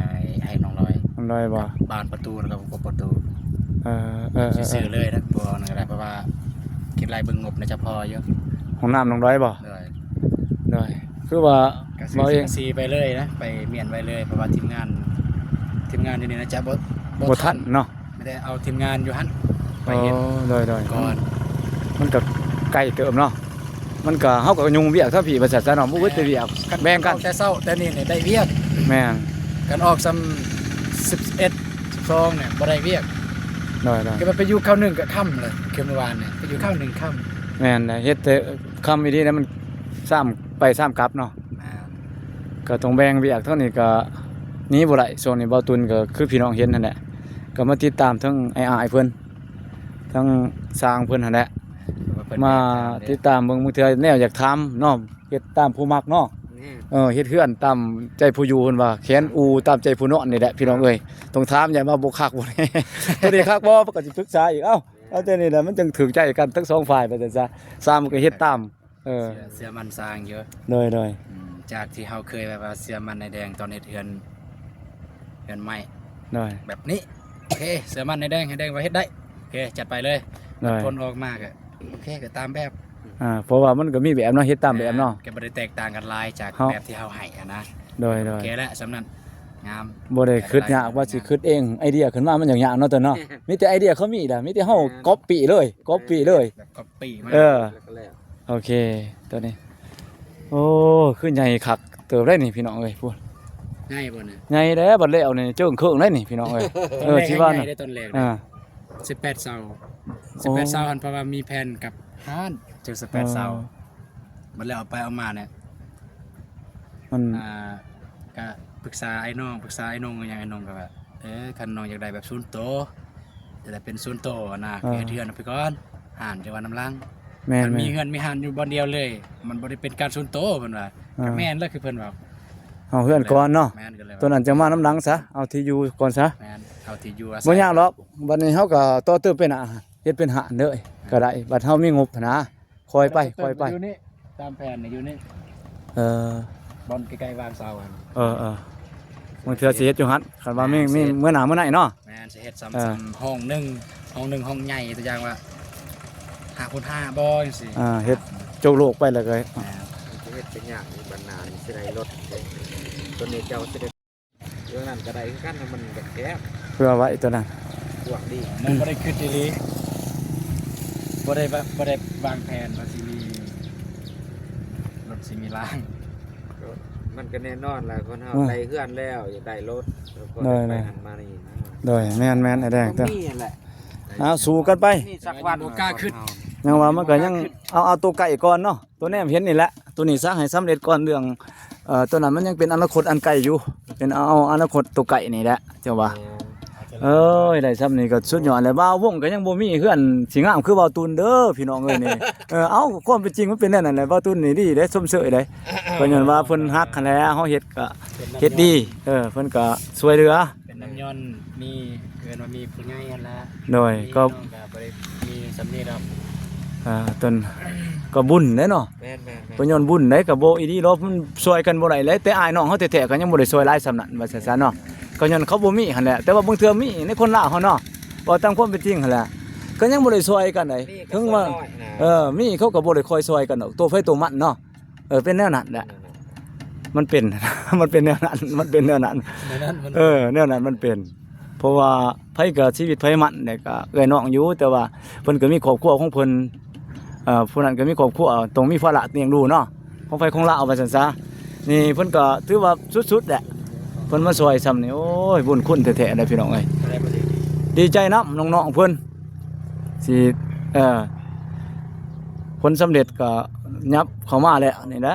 ໃຫ້ໜອງດອຍ ໜອງດອຍບໍ່? ບານປະຕູ ແລ້ວກໍປະຕູ ເອີ ເອີ ເອີ ຊິຊື້ເລີຍນະ ບໍ່ອັນນັ້ນກໍໄດ້ ເພາະວ່າຄິດໄລ່ເບິ່ງງົບໜ້າຈະພໍຢູ່ ຫ້ອງນ້ຳໜອງດອຍບໍ່? ໂດຍ ໂດຍ ຄືວ່າ ກໍຊື້ ເວົ້າເອງ ສັງກະສີໄປເລີຍນະ ໄປມ້ຽນໄວ້ເລີຍ ເພາະວ່າທີມງານ ທີມງານຢູ່ນີ້ໜ້າຈະບໍ່ ບໍ່ ບໍ່ທັນເນາະ ໄດ້ເອົາທີມງານຢູ່ຫັ້ນໄປເຮັດ ອໍ ໂດຍໆ ກ່ອນ ມັນກໍໄກເຕີບເນາະ ມັນກໍ ເຮົາກໍຫຍຸ້ງວຽກທາງພີ້ ວ່າຊັ້ນຊະເນາະ ບໍ່ເບິດແຕ່ວຽກ ແບ່ງກັນ ແຕ່ເຊົ້າແຕ່ນີ້ນີ້ໄດ້ວຽກ ແມ່ນ ຄັນອອກຊ່ຳສິບເອັດ ສິບສອງນີ້ບໍ່ໄດ້ວຽກ ໂດຍໆ ຄືວ່າໄປຢູ່ຄາວໜຶ່ງກໍຄ່ຳເລີຍ ຄືມື້ວານນີ້ໄປຢູ່ຄາວໜຶ່ງຄ່ຳ ແມ່ນ ເຮັດແຕ່ຄ່ຳອີ່ຫຼີແລ້ວ ມັນຊ້ຳໄປຊ້ຳກັບເນາະ ແມ່ນ ກໍຕ້ອງແບ່ງວຽກ ທາງນີ້ກໍໜີບໍ່ໄດ້ ຊ່ວງນີ້ເບົາຕຸນກໍຄືພີ່ນ້ອງເຫັນຫັ້ນແຫຼະ ກໍມາຕິດຕາມທັງອ້າຍໆເພິ່ນ ທັງຊ່າງເພິ່ນຫັ້ນແຫຼະ ມາຕິດຕາມເບິ່ງ ບາງເທື່ອແນວຢາກຖາມເນາະ ເຮັດຕາມຜູ້ມັກເນາະ ແມ່ນ ເອີ ເຮັດເຮືອນຕາມໃຈຜູ້ຢູ່ ເພິ່ນວ່າແຂນອູຕາມໃຈຜູ້ນອນນີ້ແຫຼະ ພີ່ນ້ອງເອີຍ ຕ້ອງຖາມ ຢ້ານວ່າບໍ່ຄັກບໍ່ແນ່ ຕົວນີ້ຄັກບໍ່ ເພິ່ນກໍຊິປຶກສາອີກ ເອົ້າ ເອົາແຕ່ນີ້ແຫຼະ ມັນຈັ່ງຖືກໃຈກັນທັງສອງຝ່າຍ ວ່າຊັ້ນຊະ ຊ່າງມັນກໍເຮັດຕາມ ເອີ ເຊື່ອ ເຊື່ອໝັ້ນຊ່າງຢູ່ ໂດຍໆ ອືມ ຈາກທີ່ເຮົາເຄີຍແບບວ່າເຊື່ອໝັ້ນນາຍແດງຕອນເຮັດເຮືອນ ເຮືອນໄມ້ ໂດຍ ແບບນີ້ ໂອເຄ ເຊື່ອໝັ້ນນາຍແດງ ນາຍແດງວ່າເຮັດໄດ້ ໂອເຄ ຈັດໄປເລີຍ ໂດຍ ຜົນອອກມາກໍ ໂອເຄ ກໍຕາມແບບ ອ່າ ເພາະວ່າມັນກໍມີແບບເນາະ ເຮັດຕາມແບບເນາະ ແມ່ນ ກໍບໍ່ໄດ້ແຕກຕ່າງກັນຫຼາຍຈາກ ເຮົາ ແບບທີ່ເຮົາໃຫ້ຫັ້ນນະ ໂດຍໆ ໂອເຄແລ້ວ ສ່ຳນັ້ນ ງາມ ບໍ່ໄດ້ຄິດຍາກວ່າຊິຄິດເອງ ໄອເດຍຂຶ້ນມາມັນຍາກໆເນາະ ຕົວເນາະ ມີແຕ່ໄອເດຍເຂົາມີດະ ມີແຕ່ເຮົາ ແມ່ນ ກັອບປີ້ເລີຍ ກັອບປີ້ເລີຍ ແບບກັອບປີ້ມາ ເອີ ແລ້ວກໍແລ້ວ ໂອເຄ ຕົວນີ້ ໂອ້ ຄືໃຫຍ່ຄັກເຕີບໄດ໋ນີ້ ພີ່ນ້ອງເອີຍ ພຸ້ນ ໃຫຍ່ບໍ່ນະ? ໃຫຍ່ແລ້ວ ບັດແລ້ວນີ້ເຈິງເຄິ່ງໄດ໋ນີ້ ພີ່ນ້ອງເອີຍ ເອີ ຊິວ່ານະ ຕອນແລກໃດ໋ ອ່າ ສິບແປດເສົາ ໂອ້ ສິບແປດເສົາຫັ້ນ ເພາະວ່າມີແຜ່ນກັບຮ້ານ ເຈິງສິບແປດເສົາ ອໍ ບັດແລ້ວເອົາໄປເອົາມານີ້ ມັນ ອ່າ ກະປຶກສາອ້າຍນ້ອງ ປຶກສາອ້າຍນ້ອງ ຫຍັງ ອ້າຍນ້ອງກໍວ່າ ເອີ ຄັນນ້ອງຢາກໄດ້ແບບສ່ວນໂຕ ຈະໄດ້ເປັນສ່ວນໂຕນະ ເອີ ເຮັດເຮືອນໄປກ່ອນ ຮ້ານຈັ່ງວ່ານຳຫຼັງ ແມ່ນໆ ຄັນມີເຮືອນມີຮ້ານຢູ່ບ່ອນດຽວເລີຍ ມັນບໍ່ໄດ້ເປັນການສ່ວນໂຕ ເພິ່ນວ່າ ອ່າ ກໍແມ່ນແລ້ວ ຄືເພິ່ນວ່າ ເອົາເຮືອນກ່ອນເນາະ ແມ່ນ ກໍເລີຍວ່າ ຕົວນັ້ນຈັ່ງມານຳຫຼັງຊະ ເອົາທີ່ຢູ່ກ່ອນຊະ ແມ່ນ ເອົາທີ່ຢູ່ອາໄສ ບໍ່ຍາກດອກ ບັດນີ້ເຮົາກໍຕໍ່ເຕີມເປັນ ເຮັດເປັນຮ້ານເລີຍກໍໄດ້ ບັດເຮົາມີງົບຫັ້ນນະ ຄ່ອຍໄປ ຄ່ອຍໄປ ຢູ່ນີ້ ຕາມແຜນນີ້ຢູ່ນີ້ ເອີ ບ່ອນໃກ້ໆວາງເສົາຫັ້ນ ເອີໆ ບາງເທື່ອຊິເຮັດຢູ່ຫັ້ນ ຄັນວ່າມີ ມີເມື່ອໜ້າເມື່ອໃນເນາະ ແມ່ນ ຊິເຮັດຊ່ຳ ເອີ ຊ່ຳຫ້ອງໜຶ່ງ ຫ້ອງໜຶ່ງຫ້ອງໃຫຍ່ ຕົວຢ່າງວ່າຫ້າຄູນຫ້າບໍ່ ຈັ່ງຊີ້ ອ່າ ເຮັດໂຈກໂລກໄປແລ້ວກໍ ແມ່ນ ຊິເຮັດເປັນຫຍັງບັດໜ້ານີ້ຊິໄດ້ລົດເດ້ ຕົວນີ້ເຈົ້າຊິໄດ້ ເລື່ອງນັ້ນກໍໄດ້ຄືກັນ ມັນກໍແຄບ ເພື່ອໄວ້ຕົວນັ້ນ ກວ້າງດີ ມັນບໍ່ໄດ້ຄິດອີ່ຫຼີ ບໍ່ໄດ້ ບໍ່ໄດ້ວາງແຜນວ່າຊິມີລົດ ຊິມີລາງ ກໍມັນກໍແນ່ນອນແຫຼະ ຄົນເຮົາ ອືມ ໄດ້ເຮືອນແລ້ວ ຢາກໄດ້ລົດ ແລ້ວກໍ ໂດຍ ໄດ້ໄປຫັ້ນມານີ້ນະ ໂດຍ ແມ່ນໆ ອ້າຍແດງ ກໍມີຫັ້ນແຫຼະ ເອົາ ສູ້ກັນໄປ ມີສັກວັນ ບໍ່ກ້າຂຶ້ນ ຍັງວ່າມັນກໍຍັງ ບໍ່ກ້າຂຶ້ນ ເອົາ ເອົາຕົວໃກ້ກ່ອນເນາະ ຕົວແນມເຫັນນີ້ແຫຼະ ຕົວນີ້ຊະໃຫ້ສຳເລັດກ່ອນ ເລື່ອງ ເອີ ຕົວນັ້ນມັນຍັງເປັນອະນາຄົດອັນໄກຢູ່ ເປັນ ເອົາ ເອົາອະນາຄົດຕົວໃກ້ນີ້ແຫຼະ ເຈົ້າວ່າ ແມ່ນ ເອີຍ ໄດ້ຊ່ຳນີ້ກໍສຸດຍອດແລ້ວ ບ່າວວົງກໍຍັງບໍ່ມີເຮືອນຊິງາມຄືບ່າວຕຸນເດີ ພີ່ນ້ອງເອີຍນີ້ ເອີ ເອົ້າ ຄວາມເປັນຈິງມັນເປັນແນວນັ້ນແຫຼະ ບ່າວຕຸນນີ້ດີເດ້ ຊົມເຊີຍເດ້ ກໍຍ້ອນວ່າເພິ່ນຮັກຫັ້ນແຫຼະ ເຮົາເຮັດກໍເຮັດດີ ເອີ ເພິ່ນກໍຊ່ວຍເຫຼືອ ເປັນນ້ຳຍ້ອນມີ ເອີ້ນວ່າມີຜູ້ໃຫຍ່ຫັ້ນລະ ໂດຍ ມີ ກໍ ນ້ອງກໍບໍ່ໄດ້ມີສ່ຳນີ້ດອກ ອ່າ ຕົນ ກໍບຸນເດ້ເນາະ ແມ່ນໆໆ ກໍຍ້ອນບຸນເດ້ ກໍບໍ່ອີ່ດີດອກ ມັນຊ່ວຍກັນບໍ່ໄດ້ເລີຍ ແຕ່ອ້າຍນ້ອງເຮົາແທ້ໆກໍຍັງບໍ່ໄດ້ຊ່ວຍຫຼາຍສ່ຳນັ້ນ ວ່າຊັ້ນຊະເນາະ ກໍຍ້ອນເຂົາບໍ່ມີຫັ້ນແຫຼະ ແຕ່ວ່າບາງເທື່ອມີໃນຄົນລາວເຮົາເນາະ ເວົ້າຕາມຄວາມເປັນຈິງຫັ້ນແຫຼະ ກໍຍັງບໍ່ໄດ້ຊ່ວຍກັນໃດ ມີກໍ ເຖິງວ່າ ຊ່ວຍໜ້ອຍນະ ເອີ ມີເຂົາກໍບໍ່ໄດ້ຄ່ອຍຊ່ວຍກັນດອກ ໂຕໃຜໂຕມັນເນາະ ເອີ ເປັນແນວນັ້ນແຫຼະ ແນວນັ້ນ ມັນເປັນ ມັນເປັນແນວນັ້ນ ມັນເປັນແນວນັ້ນ ແນວນັ້ນມັນ ເອີ ແນວນັ້ນມັນເປັນ ເພາະວ່າໃຜກໍຊີວິດໃຜມັນແຫຼະ ກໍເອື້ອຍນ້ອງຢູ່ ແຕ່ວ່າເພິ່ນກໍມີຄອບຄົວຂອງເພິ່ນ ເອີ ຜູ້ນັ້ນກໍມີຄອບຄົວ ຕ້ອງມີພາລະລ້ຽງດູເນາະ ຂອງໃຜຂອງລາວວ່າຊັ້ນຊະ. ນີ້ເພິ່ນກໍຖືວ່າສຸດໆແຫຼະ ເພິ່ນມາຊ່ອຍຊ່ຳນີ້ ໂອ້ຍ ບຸນຄຸນແທ້ໆເດ້ພີ່ນ້ອງເອີຍ. ດີໃຈນຳນ້ອງໆເພິ່ນ ຊິ ເອີ ຜົນສຳເລັດກໍຫຍັບເຂົ້າມາແລ້ວນີ້ແຫຼະ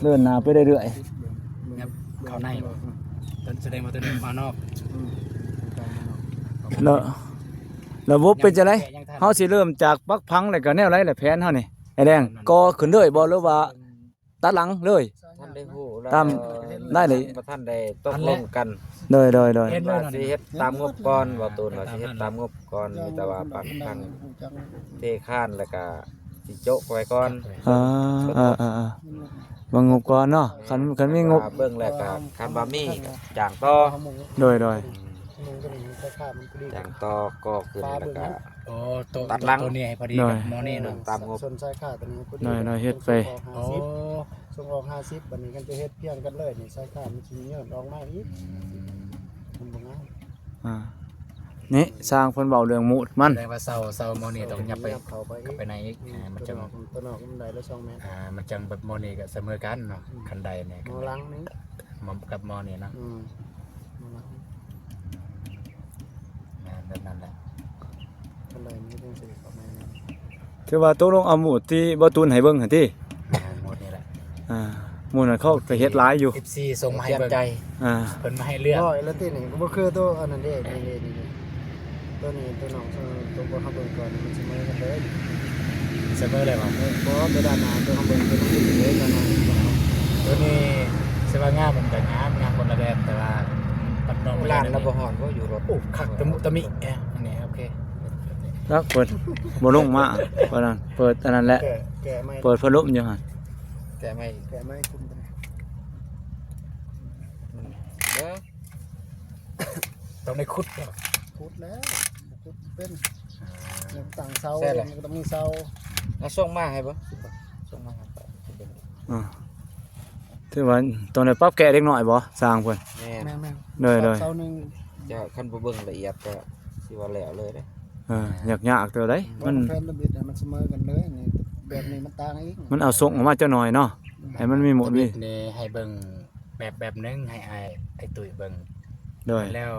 ເດີນໜ້າໄປເລື້ອຍໆ ຫຍັບເຂົ້າໃນ ຕົວ ສະແດງວ່າຕົວນີ້ມານອກ ແລ້ວລະບົບເປັນຈັ່ງໃດ? ເຮົາຊິເລີ່ມຈາກປັກຝັງ ແລ້ວກໍແນວໃດລະແຜນເຮົານີ້ ໄອ້ແດງ? ກໍ່ຂຶ້ນເລີຍບໍ່ ຫຼືວ່າ ຕັດຫຼັງເລີຍ? ທັນໄດ້ຮູ້ລະ ຕາມ ເອີ ໄດ້ເລີຍ ບໍ່ທັນໄດ້ຕົກລົງກັນ. ໂດຍໆໆ ເຫັນວ່າຊິເຮັດຕາມງົບກ່ອນ ບໍ່ຕູນວ່າຊິເຮັດຕາມງົບກ່ອນ ມີແຕ່ວ່າປັກຝັງເທຄານ ແລ້ວກະຊິໂຈະໄວ້ກ່ອນ. ເອີໆໆໆ ເບິ່ງງົບກ່ອນເນາະ ຄັນ ຄັນມີງົບ ເບິ່ງແລ້ວກະ ຄັນວ່າມີກະຈ້າງຕໍ່. ໂດຍໆ ອືມ ຈັ່ງຕໍ່ກໍ່ຂຶ້ນແລ້ວກະ ໂອ້ ໂຕ ຕັດຫຼັງ ໂຕນີ້ໃຫ້ພໍດີກັບໝໍນີ້ເນາະ ຕາມງົບ ສ່ວນສາຍຄາດຕົວນີ້ພໍດີ ໂດຍໆ ເຮັດໄປ ສົ່ງອອກຫ້າສິບ ໂອ້ ສົ່ງອອກຫ້າສິບ ບັດນີ້ຄັນຈະເຮັດພຽງກັນເລີຍນີ້ ສາຍຄາດມັນຊິເຍີ້ນອອກມາອີກ ອືມ ມັນບໍ່ງາມ. ອ່າ ນີ້ຊ່າງເພິ່ນເວົ້າເລື່ອງມູດມັນ ແສດງວ່າເສົາ ເສົາໝໍນີ້ຕ້ອງຫຍັບໄປ ເຂົ້າໄປ ເຂົ້າໄປໃນອີກ ອືມ ອ່າ ມັນຈັ່ງ ຕົວນອກ ຕົວນອກມັນໄດ້ລະສອງແມັດ ອ່າ ມັນຈັ່ງແບບໝໍນີ້ກໍສະເໝີກັນເນາະ ອືມ ຄັນໄດນີ້ ໝໍຫຼັງນີ້ ໝໍກັບໝໍນີ້ເນາະ ອືມ ໝໍຫຼັງ ອ່າ ແບບນັ້ນແຫຼະ ຄັນໄດມັນກໍຈັ່ງຊິເຂົ້າມາແນວ ຖືວ່າຕົກລົງເອົາໝູດທີ່ບໍ່ຕູນໃຫ້ເບິ່ງຫັ້ນຕິ ອ່າ ໝູດນີ້ແຫຼະ ອ່າ ໝູດນັ້ນເຂົາກໍເຮັດຫຼາຍຢູ່ ເອັຟຊີສົ່ງມາໃຫ້ເບິ່ງ ອ່າ ເພິ່ນມາໃຫ້ເລືອກ ຮ້ອຍລະຕິນີ້ ບໍ່ຄືໂຕອັນນັ້ນເດ້ ນີ້ໆໆ ໂຕນີ້ ໂຕນ້ອງ ໂຕພວກເຮົາເບິ່ງກ່ອນ ມັນສະເໝີກັນເລີຍ ສະເໝີເລີຍບໍ່? ເອີ ບໍ່ ໂຕດ້ານໜ້າ ໂຕເຮົາເບິ່ງ ໂຕນີ້ເດ້ ດ້ານໜ້າ ໂຕນີ້ ສະວ່າງາມ ມັນກໍງາມ ງາມຄົນລະແບບ ແຕ່ວ່າ ບັດນ້ອງ ຮ້ານລະບໍ່ຮ້ອນບໍ່ ຢູ່ລົດ ໂອ້ ຄັກຕະມຸຕະມິ ເອີ ອັນນີ້ໂອເຄ ແລ້ວເປີດບໍ່ລົງມາ ເປີດອັນນັ້ນ ເປີດອັນນັ້ນແຫຼະ ແກະ ແກະໄມ້ ເປີດພັດລົມຢູ່ຫັ້ນ ແກະໄມ້ ແກະໄມ້ຄຸມຕົວນີ້ ອືມ ເບິ່ງ ຕ້ອງໄດ້ຂຸດ ຂຸດແລ້ວ ຂຸດເປັນ ອ່າ ຕັ້ງເສົາ ແມ່ນແຫຼະ ມັນກໍຕ້ອງມີເສົາ ເອົາສົ່ງມາໃຫ້ບໍ່ ສົ່ງມາໃຫ້ ອ່າ ຖືວ່າຕ້ອງໄດ້ປັບແກ້ເລັກນ້ອຍບໍ່ ຊ່າງເພິ່ນ ແມ່ນ ແມ່ນໆ ໂດຍໆ ເສົາໜຶ່ງ ຈະ ຄັນບໍ່ເບິ່ງລະອຽດກໍຊິວ່າແລ້ວເລີຍເດ້ ເອີ ຍາກໆເຕີບໃດ໋ ມັນ ແຜນລະບິດໃຫ້ມັນສະເໝີກັນເລີຍ ນີ້ ແບບນີ້ມັນຕ່າງອີກ ມັນເອົາສົ່ງອອກມາຈັກໜ່ອຍເນາະ ອືມ ໃຫ້ມັນມີໝົດມີ ນີ້ໃຫ້ເບິ່ງ ແບບ ແບບໜຶ່ງໃຫ້ອ້າຍ ອ້າຍຕຸ້ຍເບິ່ງ ໂດຍ ແລ້ວ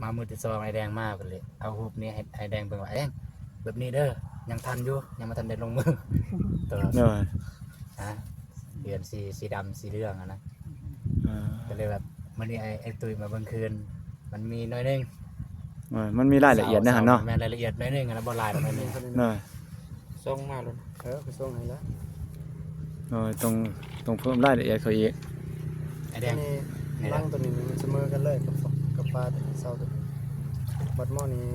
ມາມື້ທີສອງອ້າຍແດງມາກໍເລີຍເອົາຮູບນີ້ໃຫ້ອ້າຍແດງເບິ່ງວ່າ ອ້າຍແດງ ແບບນີ້ເດີ ຍັງທັນຢູ່ ຍັງບໍ່ທັນໄດ້ລົງມື ໂດຍ ນະ ປ່ຽນສີ ສີດຳ ສີເຫຼືອງຫັ້ນນະ ອ່າ ກໍເລີຍແບບ ມື້ນີ້ອ້າຍ ອ້າຍຕຸ້ຍມາເບິ່ງຄືນ ມັນມີໜ້ອຍໜຶ່ງ ເອີ ມັນມີລາຍລະອຽດໃນຫັ້ນເນາະ ແມ່ນລາຍລະອຽດໜ້ອຍໜຶ່ງ ແລ້ວບໍ່ຫຼາຍດອກ ໜ້ອຍໜຶ່ງ ເອີ ສົ່ງມາໂລດ ເອີ ກໍສົ່ງໃຫ້ແລ້ວ ໂດຍ ຕ້ອງ ຕ້ອງເພີ່ມລາຍລະອຽດເຂົ້າອີກ ໄອ້ແດງ ນີ້ ນີ້ ຫຼັງຕົວນີ້ມັນສະເໝີກັນເລີຍກັບ ກັບຝາຕົວນີ້ ເສົາຕົວນີ້ ບັດໝໍນີ້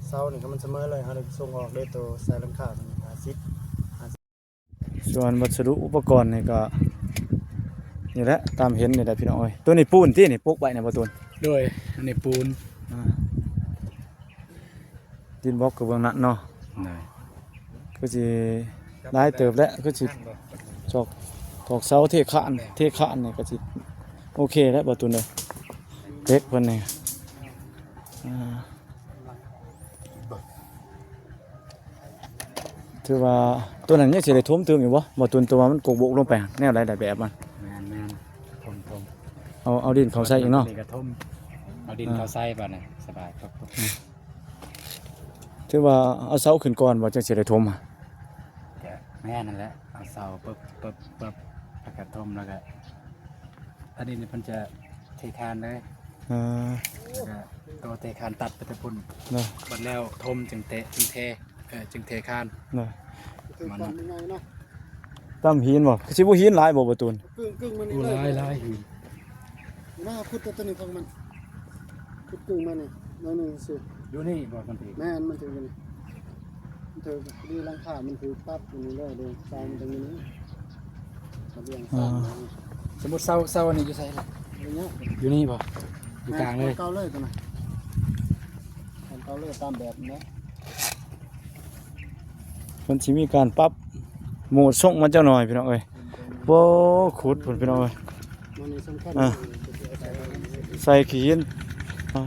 ເສົານີ້ກໍມັນສະເໝີເລີຍ ເຮົາໄດ້ສົ່ງອອກເດ້ ໂຕໃສ່ຫຼັງຄາມັນຫ້າສິບ ຫ້າສິບ ສ່ວນວັດສະດຸອຸປະກອນນີ້ກໍ ນີ້ແຫຼະ ຕາມເຫັນນີ້ແຫຼະພີ່ນ້ອງເອີຍ ຕົວນີ້ປູນຕິ ນີ້ປົກໄວ້ນີ້ບໍ່ຕູນ ໂດຍ ອັນນີ້ປູນ ອ່າ ດິນບລັອກກໍເບື້ອງນັ້ນເນາະ ໂດຍ ຄືຊິຫຼາຍເຕີບແຫຼະ ຄືຊິຕອກ ຕອກເສົາເທຄານ ເທຄານນີ້ກໍຊິໂອເຄແລ້ວ ບໍ່ຕູນເອີຍ ເຫຼັກເພິ່ນນີ້ ອ່າ ຖືວ່າຕົວນັ້ນຍັງຊິໄດ້ຖົມຕື່ມອີກບໍ່ ບໍ່ຕູນ ຕົວວ່າມັນກົກໂບກລົງໄປ ແນວໃດລະແບບມັນ ແມ່ນໆ ຖົມໆ ເອົາ ເອົາດິນເຂົ້າໃສ່ອີກເນາະ ນີ້ກໍຖົມ ເອົາດິນ ອ່າ ເຂົ້າໃສ່ບາດນີ້ ສະບາຍ ອືມ ຖືວ່າເອົາເສົາຂຶ້ນກ່ອນບໍ່ ຈັ່ງຊິໄດ້ຖົມ ກະແມ່ນນັ້ນແຫຼະ ເອົາເສົາປຶບ ປຶບ ປຶບ ແລ້ວກະຖົມ ແລ້ວກະ ອັນນີ້ເພິ່ນຈະເທຄານເລີຍ ເອີ ແລ້ວກະໂຕເທຄານຕັດໄປແຕ່ພຸ້ນ ເນາະ ບັດແລ້ວຖົມຈຶ່ງເທ ຈຶ່ງເທ ເອີ ຈຶ່ງເທຄານ ເນາະ ມັນ ຕຳຫີນບໍ່ ຄືຊິບໍ່ຫີນຫຼາຍບໍ່ ບໍ່ຕູນ ກຶ່ງໆ ມັນນີ້ເລີຍ ໂອ້ ຫຼາຍໆຫີນ ມາຂຸດຕົວນີ້ຂອງມັນ ຂຸດກຶ່ງມານີ້ ໜ້ອຍໜຶ່ງຊື່ ຢູ່ນີ້ບໍ່ມັນຖືກ ແມ່ນ ມັນຖືກຢູ່ນີ້ ມັນຖືກດີ ຫຼັງຄາມັນຖືກປັບຢູ່ນີ້ເລີຍເດ້ ຊາຍມັນຕ້ອງຢູ່ນີ້ ລະບຽງ ອ່າ ສົມມຸດເສົາ ເສົາອັນນີ້ຢູ່ໃສລະ ຢູ່ນີ້ ຢູ່ນີ້ບໍ່ ຢູ່ກາງເລີຍ ເກົ່າເລີຍຕົວນັ້ນ ເກົ່າເລີຍ ຕາມແບບນັ້ນແຫຼະ ເພິ່ນຊິມີການປັບໂໝດຊົງມັນຈັກໜ່ອຍພີ່ນ້ອງເອີຍ ໂອ້ ຂຸດພຸ້ນພີ່ນ້ອງເອີຍ ມັນນີ້ສຳຄັນ ອ່າ ໃສ່ຂີ້ຫີນ ອ່າ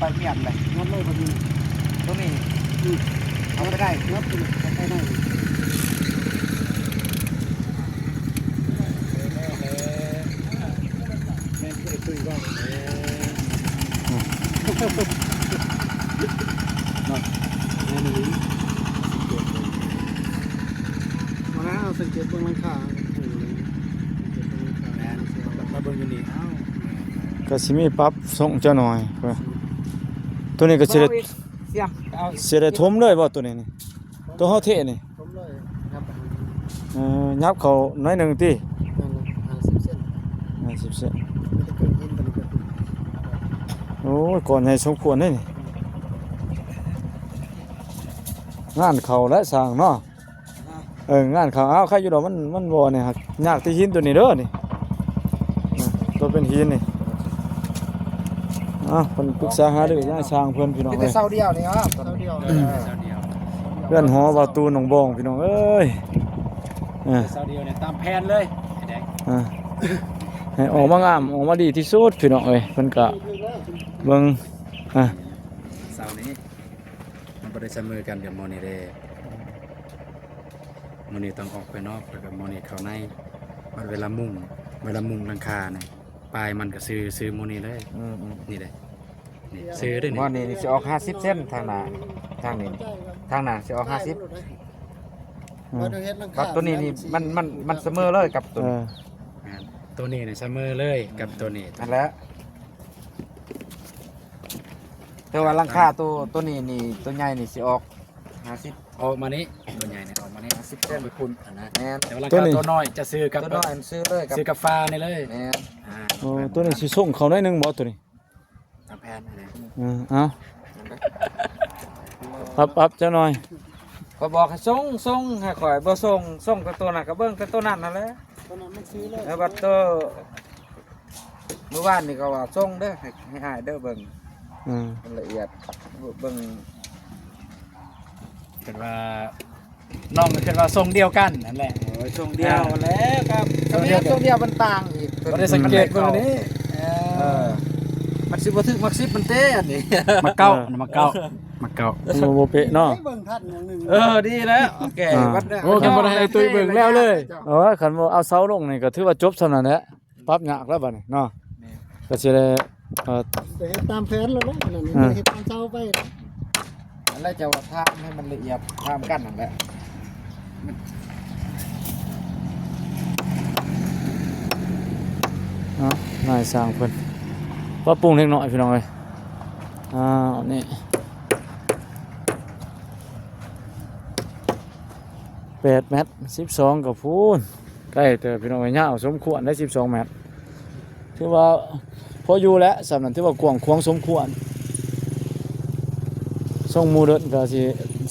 ງຽບເລີຍ ງັດເລີຍ ພໍດີ ຕົງນີ້ ອືມ ເອົາໄປໄດ້ ງັດໄປໄດ້ ແມ່ນຄືໄດ້ຕຸ້ຍເວົ້າ ເນາະ ແມ່ນອີ່ຫຼີ ມາແລ້ວ ສັງເກດເບິ່ງຫຼັງຄາ ໂອ້ໂຫ ສັງເກດເບິ່ງຫຼັງຄາ ແມ່ນ ມາເບິ່ງຢູ່ນີ້ ອ້າວ ກໍຊິມີປັບຊົງຈັກໜ່ອຍ ຕົວນີ້ກໍຊິໄດ້ ເອົາອີກ ສຽມ ເອົາ ຊິໄດ້ຖົມເລີຍບໍ່ຕົວນີ້ນີ້? ຕົວເຮົາເທນີ້ ຖົມເລີຍ ຫຍັບໄປ ເອີ ຫຍັບເຂົ້າໜ້ອຍໜຶ່ງຕິ ນັ້ນແຫຼະ ຫ້າສິບເຊັນ ຫ້າສິບເຊັນ ມັນຈະເກີນຫີນຕົວນີ້ ໂອ້ຍ ກ້ອນໃຫຍ່ສົມຄວນເດ້ນີ້ ງານເຂົ້າແລ້ວຊ່າງເນາະ. ເອີ ງານເຂົາ ເອົາ ໃຄຢູ່ດອກ ມັນ ມັນບໍ່ນີ້ ຍາກແຕ່ຫີນຕົວນີ້ເດີນີ້ ນະ ຕົວເປັນຫີນນີ້ ເອົາ ເພິ່ນປຶກສາຫາລືນາຍຊ່າງເພິ່ນ ພີ່ນ້ອງເອີຍ ມີແຕ່ເສົາດຽວນີ້ ເສົາດຽວ ເຮືອນຫໍບ່າວຕູນໜອງບອງ ພີ່ນ້ອງເອີຍ ເສົາດຽວນີ້ຕາມແຜນເລີຍ ເອີ ໃຫ້ອອກມາງາມ ອອກມາດີທີ່ສຸດ ພີ່ນ້ອງເອີຍ ເພິ່ນກະເບິ່ງ ອ່າ ເສົານີ້ ມັນບໍ່ໄດ້ສະເໝີກັນກັບໝໍນີ້ເດ້ ໝໍນີ້ຕ້ອງອອກໄປນອກ ແລ້ວກໍໝໍນີ້ເຂົ້າໃນ ບັດເວລາມຸງ ເວລາມຸງຫຼັງຄານີ້ ປາຍມັນກໍຊື່ ຊື່ໝໍນີ້ເລີຍ ອືມໆ ນີ້ເດ້ ນີ້ຊື່ເດ້ ໝໍນີ້ຊິອອກຫ້າສິບເຊັນ ທາງໜ້າ ທາງນີ້ ທາງໜ້າຊິອອກຫ້າສິບ ອືມ ບັດຕົວນີ້ນີ້ ມັນ ມັນ ມັນສະເໝີເລີຍກັບຕົວນີ້ ເອີ ແມ່ນ ຕົວນີ້ນີ້ສະເໝີເລີຍກັບຕົວນີ້ ນັ້ນແຫຼະ ແຕ່ວ່າຫຼັງຄາໂຕ ໂຕນີ້ນີ້ ໂຕໃຫຍ່ນີ້ຊິອອກຫ້າສິບ ອອກມານີ້ ໂຕໃຫຍ່ນີ້ອອກມານີ້ ຫ້າສິບເຊັນ ໄປພຸ້ນຫັ້ນນະ ແມ່ນ ແຕ່ວ່າຫຼັງຄາໂຕນ້ອຍຈະຊື່ກັບ ໂຕນ້ອຍມັນຊື່ເລີຍກັບ ຊື່ກັບຝານີ້ເລີຍ ແມ່ນ ອ່າ ໂອ້ ໂຕນີ້ຊິຊົງເຂົ້າໜ້ອຍໜຶ່ງບໍ່ໂຕນີ້? ຕາມແຜນຫັ້ນແຫຼະ ເອີ ເອົາ ປັບ ປັບຈັກໜ່ອຍ ຂ້ອຍບອກໃຫ້ຊົງ ຊົງໃຫ້ຂ້ອຍບໍ່ຊົງ ຊົງແຕ່ໂຕນັ້ນກໍເບິ່ງແຕ່ໂຕນັ້ນຫັ້ນແຫຼະ ໂຕນັ້ນມັນຊື່ເລີຍ ແລ້ວບັດໂຕ ມື້ວານນີ້ກໍວ່າສົ່ງເດີ ໃຫ້ ໃຫ້ອ້າຍເດີເບິ່ງ ອືມ ມັນລະອຽດ ເບິ່ງ ເພິ່ນວ່າ ນ້ອງກໍຄິດວ່າຊົງດຽວກັນຫັ້ນແຫຼະ ໂອ້ຍ ຊົງດຽວຫັ້ນແຫຼະ ກໍ ກໍແມ່ນຊົງດຽວ ມັນຕ່າງອີກ ບໍ່ໄດ້ສັງເກດເບິ່ງນີ້ ເອີ ເອີ ມັນຊິບໍ່ຖືກມັກສິບມັນເຕ ອັນນີ້ ມັກເກົ້າ ເອີ ມັກເກົ້າ ມັກເກົ້າ ໂອ້ ບໍ່ເປະເນາະ ເບິ່ງທັນຢ່າງໜຶ່ງ ເອີ ດີແລ້ວ ໂອເຄ ອ່າ ບັດ ໂອ້ ຄັນບໍ່ໄດ້ໃຫ້ຕຸ້ຍເບິ່ງແລ້ວເລີຍ ເອີ ຄັນບໍ່ເອົາເສົາລົງນີ້ກໍຖືວ່າຈົບສ່ຳນັ້ນແຫຼະ. ປັບຍາກແລ້ວບັດນີ້ເນາະ ແມ່ນ ກໍຊິໄດ້ ເອີ ໄປເຮັດຕາມແຜນແລ້ວເນາະ ອັນນັ້ນ ອ່າ ເຮັດຕາມເສົາໄປ ນັ້ນແຫຼະ ເຈົ້າວ່າທາມໃຫ້ມັນລະອຽດ ທາມກັນນັ້ນແຫຼະ ເອົາ ນາຍຊ່າງເພິ່ນປັບປຸງເລັກນ້ອຍ ພີ່ນ້ອງເອີຍ ອ້າວ ນີ້ ແປດແມັດ ສິບສອງກໍພຸ້ນ ໃກ້ເຕີບ ພີ່ນ້ອງເອີຍ ຍາວສົມຄວນໄດ໋ ສິບສອງແມັດ ຖືວ່າພໍຢູ່ແຫຼະ ສ່ຳນັ້ນຖືວ່າກວ້າງຂວາງສົມຄວນ ຊົງໂມເດີນກໍຊິ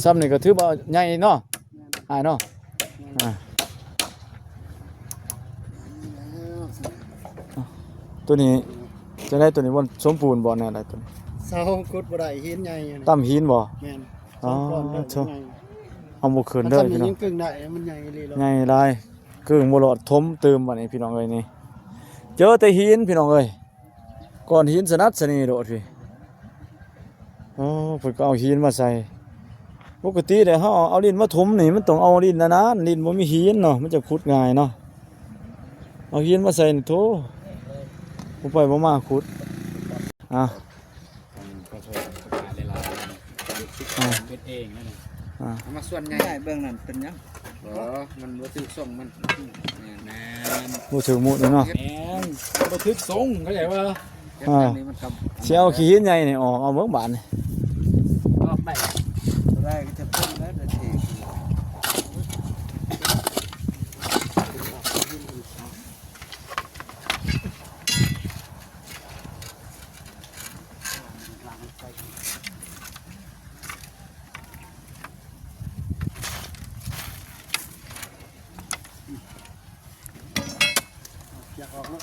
ສ່ຳນີ້ກໍຖືວ່າໃຫຍ່ເນາະ ອ້າຍເນາະ ອ່າ ຕົວນີ້ຈັ່ງໃດ ຕົວນີ້ບໍ່ສົມບູນບໍ່ແນວໃດຕົວນີ້ ເສົາຂຸດບໍ່ໄດ້ ຫີນໃຫຍ່ ຕ່ຳຫີນບໍ່ ແມ່ນ ອໍ ເອົາບໍ່ຂຶ້ນເດີ ພີ່ນ້ອງ ຍັງກຶ້ງໄດ້ ມັນໃຫຍ່ອີ່ຫຼີ ໃຫຍ່ຫຼາຍ ກຶ້ງບໍ່ລອດ ຖົມຕື່ມບັດນີ້ ພີ່ນ້ອງເອີຍ ນີ້ ເຈີແຕ່ຫີນ ພີ່ນ້ອງເອີຍ ກ້ອນຫີນສະໜັດສະໜີໂລດພີ້ ໂອ້ ເພິ່ນກໍເອົາຫີນມາໃສ່ ປົກກະຕິແລ້ວເຮົາເອົາ ເອົາດິນມາຖົມນີ້ ມັນຕ້ອງເອົາດິນອັນນັ້ນ ດິນບໍ່ມີຫີນເນາະ ມັນຈະຂຸດງ່າຍເນາະ ເອົາຫີນມາໃສ່ນີ້ ໂທ້ ບໍ່ໄປບໍ່ມາຂຸດ ອ່າ ອ່າ ເຮັດເອງນັ້ນນະ ອ່າ ເອົາມາສ່ວນໃຫຍ່ ເບື້ອງນັ້ນເປັນຫຍັງ? ບໍ່ ມັນບໍ່ຖືກຊົງມັນ ແມ່ນ ບໍ່ຖືກໝູດເນາະ ແມ່ນ ບໍ່ຖືກຊົງ ເຂົ້າໃຈບໍ່? ອ່າ ຊິເອົາຂີ້ຫີນໃຫຍ່ນີ້ອອກ ເອົາເບິ່ງບາດນີ້ ອອກໄດ້ ບໍ່ໄດ້ກໍຈະເພິ່ນແລ້ວ ຢາກອອກເນາະ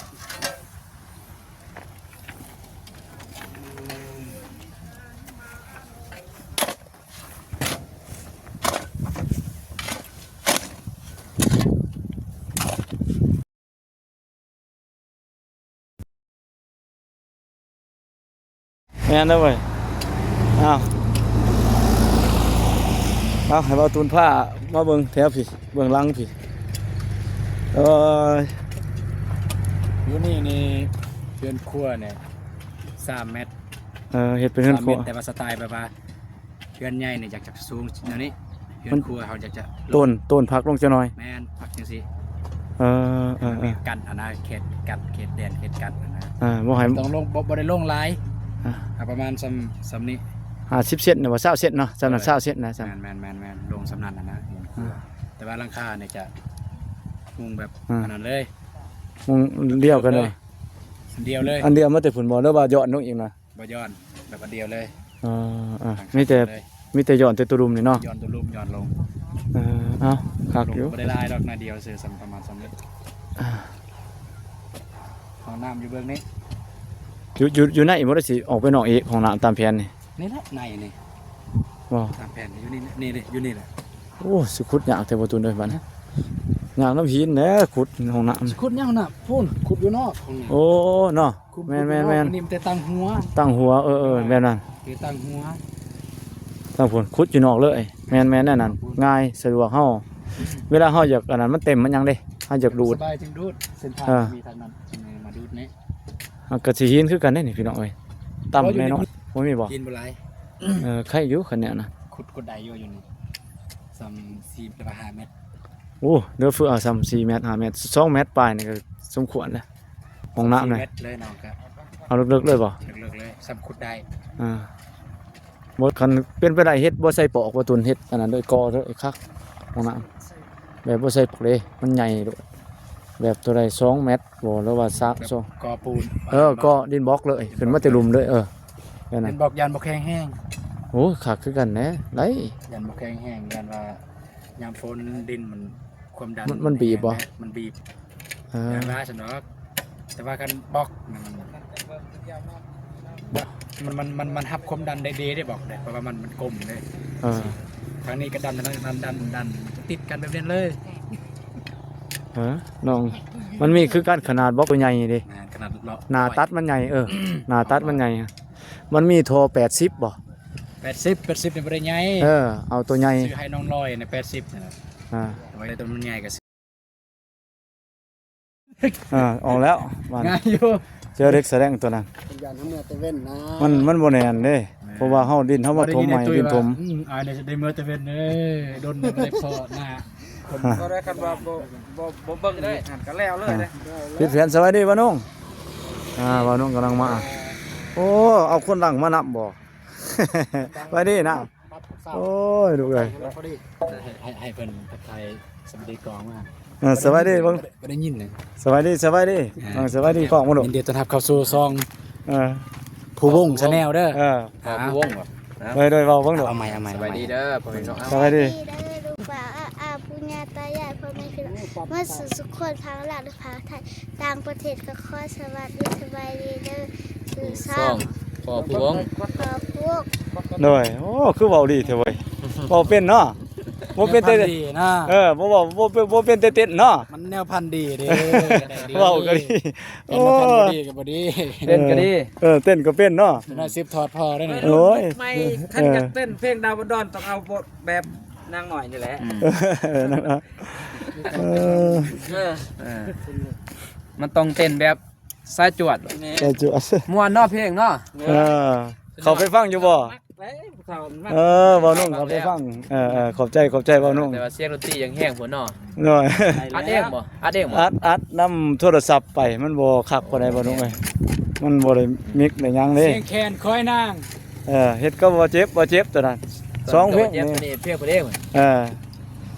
ແມ່ນເດີເວີຍ ອ້າວ ເອົາ ໃຫ້ບ່າວຕູນພາມາເບິ່ງແຖວພີ້ ເບື້ອງຫຼັງພີ້. ເອີຍ ຢູ່ນີ້ນີ້ ເຮືອນຄົວນີ້ສາມແມັດ. ເອີ ເຮັດເປັນເຮືອນຄົວ ສາມແມັດ ແຕ່ວ່າສະໄຕແບບວ່າ ເຮືອນໃຫຍ່ນີ້ຢາກຈະສູງແນວນີ້ ເຮືອນຄົວເຮົາຢາກຈະ ໂຕນ ໂຕນພັກລົງຈັກໜ່ອຍ. ແມ່ນ ພັກຈັ່ງຊີ້. ເອີ ເອີ ເອີ ກັນຫັ້ນນະ ເຂດກັນ ເຂດແດນ ເຂດກັນຫັ້ນນະ. ເອີ ບໍ່ໃຫ້ ຕ້ອງລົງ ບໍ່ ບໍ່ໄດ້ລົງຫຼາຍ. ອ່າ ເອົາປະມານສ່ຳ ສ່ຳນີ້ ຫ້າສິບເຊັນ ຫຼືວ່າຊາວເຊັນເນາະ. ສ່ຳນັ້ນ ເອີ ຊາວເຊັນນະ. ແມ່ນ ແມ່ນ ແມ່ນ ແຕ່ວ່າຫຼັງຄານີ້ຈະມຸງແບບ ອ່າ ອັນນັ້ນເລີຍ ມຸງດຽວກັນເນາະ. ດຽວເລີຍ ອັນດຽວມາແຕ່ພຸ້ນບໍ່ ຫຼືວ່າຍ້ອນລົງອີກນະ? ບໍ່ຍ້ອນ ແບບອັນດຽວເລີຍ. ເອີ ເອີ ມີແຕ່ ມີແຕ່ຍ້ອນແຕ່ຕົວລຸ່ມນີ້ເນາະ. ຍ້ອນຕົວລຸ່ມ ຍ້ອນລົງ. ເອີ ເອົ້າ ຄັກຢູ່ ບໍ່ໄດ້ຫຼາຍດອກ ໜ້ອຍດຽວຊື່ ສ່ຳ ປະມານສ່ຳນີ້. ອ່າ ຫ້ອງນ້ຳຢູ່ເບື້ອງນີ້ ຢູ່ ຢູ່ ຢູ່ໃນບໍ່ໄດ້ ຊິອອກໄປນອກອີກ ຫ້ອງນ້ຳຕາມແຜນນີ້. ນີ້ແຫຼະ ໃນນີ້ ບໍ່ ຕາມແຜນຢູ່ນີ້ ນີ້ເດ້ ຢູ່ນີ້ແຫຼະ. ໂອ້ ຊິຂຸດຍາກແທ້ບໍ່ຕູນເອີຍ ບາດນີ້ຍາກນຳຫີນແຫຼະ ຂຸດຫ້ອງນ້ຳ. ຊິຂຸດຫຍັງຫ້ອງນ້ຳ ພຸ້ນ ຂຸດຢູ່ນອກຫ້ອງນ້ຳ. ໂອ້ ເນາະ ຂຸດ ແມ່ນໆໆ ນີ້ມັນແຕ່ຕັ້ງຫົວ ຕັ້ງຫົວ. ເອີໆ ແມ່ນນັ້ນ ຄືຕັ້ງຫົວ ຕັ້ງພຸ້ນ ຂຸດຢູ່ນອກເລີຍ. ແມ່ນໆ ແນວນັ້ນ ງ່າຍ ສະດວກເຮົາ. ເວລາເຮົາຢາກອັນນັ້ນ ມັນເຕັມມັນຫຍັງເດ້ ເຮົາຢາກດູດ ສະບາຍຈຶ່ງດູດ. ເສັ້ນທາງ ເອີ ມີທາງນັ້ນ ມາດູດນີ້. ມັນກໍຊິຫີນຄືກັນເດ້ນີ້ ພີ່ນ້ອງເອີຍ ຕ່ຳແນ່ນອນ. ບໍ່ມີບໍ່? ຫີນບໍ່ຫຼາຍ. ເອີ ໄຄຢູ່ຄັນແນວນະ ຂຸດ ຂຸດໄດ້ຢູ່ ຢູ່ນີ້ ສ່ຳສີ່ ຫຼືວ່າຫ້າແມັດ. ໂອ້ ເຫຼືອເຟືອ ສ່ຳສີ່ແມັດ ຫ້າແມັດ ສອງແມັດປາຍນີ້ກໍສົມຄວນແລ້ວ ຫ້ອງນ້ຳນະ. ສີ່ແມັດເລີຍເນາະ ກໍເອົາເລິກໆເລີຍບໍ່? ເລິກໆເລີຍ ສ່ຳຂຸດໄດ້. ອ່າ ບໍ່ ຄັນເປັນໄປໄດ້ເຮັດບໍ່ໃສ່ປອກ ບໍ່ຕຸນ ເຮັດອັນນັ້ນເລີຍ ກໍ່ເລີຍຄັກ ຫ້ອງນ້ຳ ແບບບໍ່ໃສ່ປອກເດ້ ມັນໃຫຍ່ໂລດ. ແບບເທົ່າໃດ ສອງແມັດບໍ່ ຫຼືວ່າສາມ ແບບ ສອງ ກໍ່ປູນ. ເອີ ກໍ່ດິນບລັອກເລີຍ ຂຶ້ນມາແຕ່ລຸ່ມເລີຍ. ເອີ ແບບນັ້ນ ດິນບລັອກ ຢ້ານບໍ່ແຂງແຮງ. ໂອ້ ຄັກຄືກັນແຫຼະ ໄດ້ ຢ້ານບໍ່ແຂງແຮງ ຢ້ານວ່າຍາມຝົນດິນມັນ ຄວາມດັນ ມັນ ມັນບີບບໍ່? ມັນບີບ. ເອີ ແບບວ່າຊັ້ນດອກ ແຕ່ວ່າຄັນບລັອກ ມັນ ມັນ ມັນ ມັນຮັບຄວາມດັນໄດ້ດີເດ້ບລັອກເດ້ ເພາະວ່າມັນ ມັນກົມເດ້. ເອີ ທາງນີ້ກໍດັນ ທາງນັ້ນດັນ ດັນ ຕິດກັນແບບນັ້ນເລີຍ. ເອີ ນ້ອງ ມັນມີຄືກັນ ຂະໜາດບລັອກຕົວໃຫຍ່ເດ້. ແມ່ນ ຂະໜາດເລາະ ໜ້າຕັດມັນໃຫຍ່. ເອີ ໜ້າຕັດມັນໃຫຍ່. ມັນມີທໍ່ແປດສິບບໍ່? ແປດສິບ ແປດສິບນີ້ບໍ່ໄດ້ໃຫຍ່. ເອີ ເອົາຕົວໃຫຍ່ ຊື້ໃຫ້ນ້ອງລອຍນະ ແປດສິບນະ. ອ່າ ໄວ້ຕົວມັນໃຫຍ່ກໍ ອ່າ ອອກແລ້ວ ງ່າຍຢູ່ ເຈີເຫຼັກສະແດງຕົວນັ້ນ. ຢ້ານເຮົາເມືອແຕ່ເວັນນະ ມັນ ມັນບໍ່ແໜ້ນເດ້. ແມ່ນ ເພາະວ່າເຮົາດິນ ເຮົາມາຖົມໃໝ່ ດິນຖົມ. ອືມ ອາຍໄດ້ ໄດ້ເມືອແຕ່ເວັນເດີ ດົນບໍ່ໄດ້ພໍ້ໜ້າຄົນ. ກໍໄດ້ ຄັນວ່າບໍ່ ບໍ່ ບໍ່ເບິ່ງນີ້ ຫັ້ນກໍແລ້ວເລີຍເດ້. ຜິດແຜນ. ສະບາຍດີບ່າວນົງ. ອ່າ ບ່າວນົງກຳລັງມາ. ໂອ້ ເອົາຄົນຫຼັງມານຳບໍ່? ສະບາຍດີນະ. ໂອ້ຍ ລູກເອີຍ ໃຫ້ ໃຫ້ ໃຫ້ເພິ່ນທັກທາຍສະບາຍດີກ້ອງມາ. ເອີ ສະບາຍດີເບິ່ງ ບໍ່ໄດ້ຍິນເລີຍ. ສະບາຍດີ ສະບາຍດີ. ອ່າ ເອີ ສະບາຍດີກ້ອງມາລູກ. ຍິນດີຕ້ອນຮັບເຂົ້າສູ່ຊ່ອງ ເອີ ພູວົງ Channel ເດີ. ເອີ ພູວົງບໍ່? ໂດຍ ໂດຍ ເວົ້າເບິ່ງດູ. ເອົາໃໝ່ ເອົາໃໝ່ ສະບາຍດີເດີພໍ່ແມ່ພີ່ນ້ອງ. ສະບາຍດີ ສະບາຍດີເດີ ລູກຫຼານ ອາ ອາ ປູ່ຍ່າຕາຍາຍ ພໍ່ແມ່ພີ່ນ້ອງ ໝົດສູ່ທຸກຄົນ ທັງລາວ ແລະ ຝັ່ງໄທ ຕ່າງປະເທດກໍຂໍສະຫວັດດີສະບາຍດີເດີ ຊື່ຊ່ອງພໍ່ພູວົງ. ພໍ່ພູວົງ. ໂດຍ. ໂອ້ ຄືເວົ້າດີແທ້ເວີຍ ເວົ້າເປັນເນາະ. ບໍ່ເປັນແຕ່ ແນວພັນດີນະ. ເອີ ບໍ່ເວົ້າ ບໍ່ ບໍ່ເປັນແຕ່ເຕັ້ນເນາະ. ມັນແນວພັນດີເດ້. ເວົ້າກໍດີ. ເຕັ້ນ ໂອ້ ມັນພັນບໍ່ດີກໍບໍ່ດີ ເຕັ້ນກໍດີ. ເອີ ເຕັ້ນກໍເປັນເນາະ. ໄດ້ສືບທອດພໍ່ໄດ້ນີ້. ໂອ້ຍ ໃໝ່ ຄັນຢາກເຕັ້ນເພງດາວບັນດອນ ຕ້ອງເອົາແບບນາງນ້ອຍນີ້ແຫຼະ. ອືມ ເອີ ນາງນ້ອຍ. ເອີ ເອີ ເອີ ມັນຕ້ອງເຕັ້ນແບບ ສາຍຈວດ ແມ່ນ ສາຍຈວດ ມ່ວນເນາະເພງເນາະ. ເອີ ເອີ ເຂົ້າໄປຟັງຢູ່ບໍ່? ເອີ ເວົ້າໜຸ່ງເຂົ້າໄປຟັງ. ເອີ ເອີ ຂອບໃຈ ຂອບໃຈເວົ້າໜຸ່ງ. ແຕ່ວ່າສຽງດົນຕີຍັງແຮງພຸ້ນເນາະ. ໂດຍ. ອັດເອງບໍ່? ອັດເອງບໍ່? ອັດ ອັດນຳໂທລະສັບໄປ ມັນບໍ່ຄັກປານໃດເວົ້າໜຸ່ງເອີຍ. ມັນບໍ່ໄດ້ມິກໄດ້ຫຍັງເດ້ ສຽງແຄນຄອຍນາງ. ເອີ ເຮັດກັບບໍ່ເຈັບ ບໍ່ເຈັບຕົວນັ້ນ. ສອງເພງນີ້ ເພງເພິ່ນເອງ. ເອີ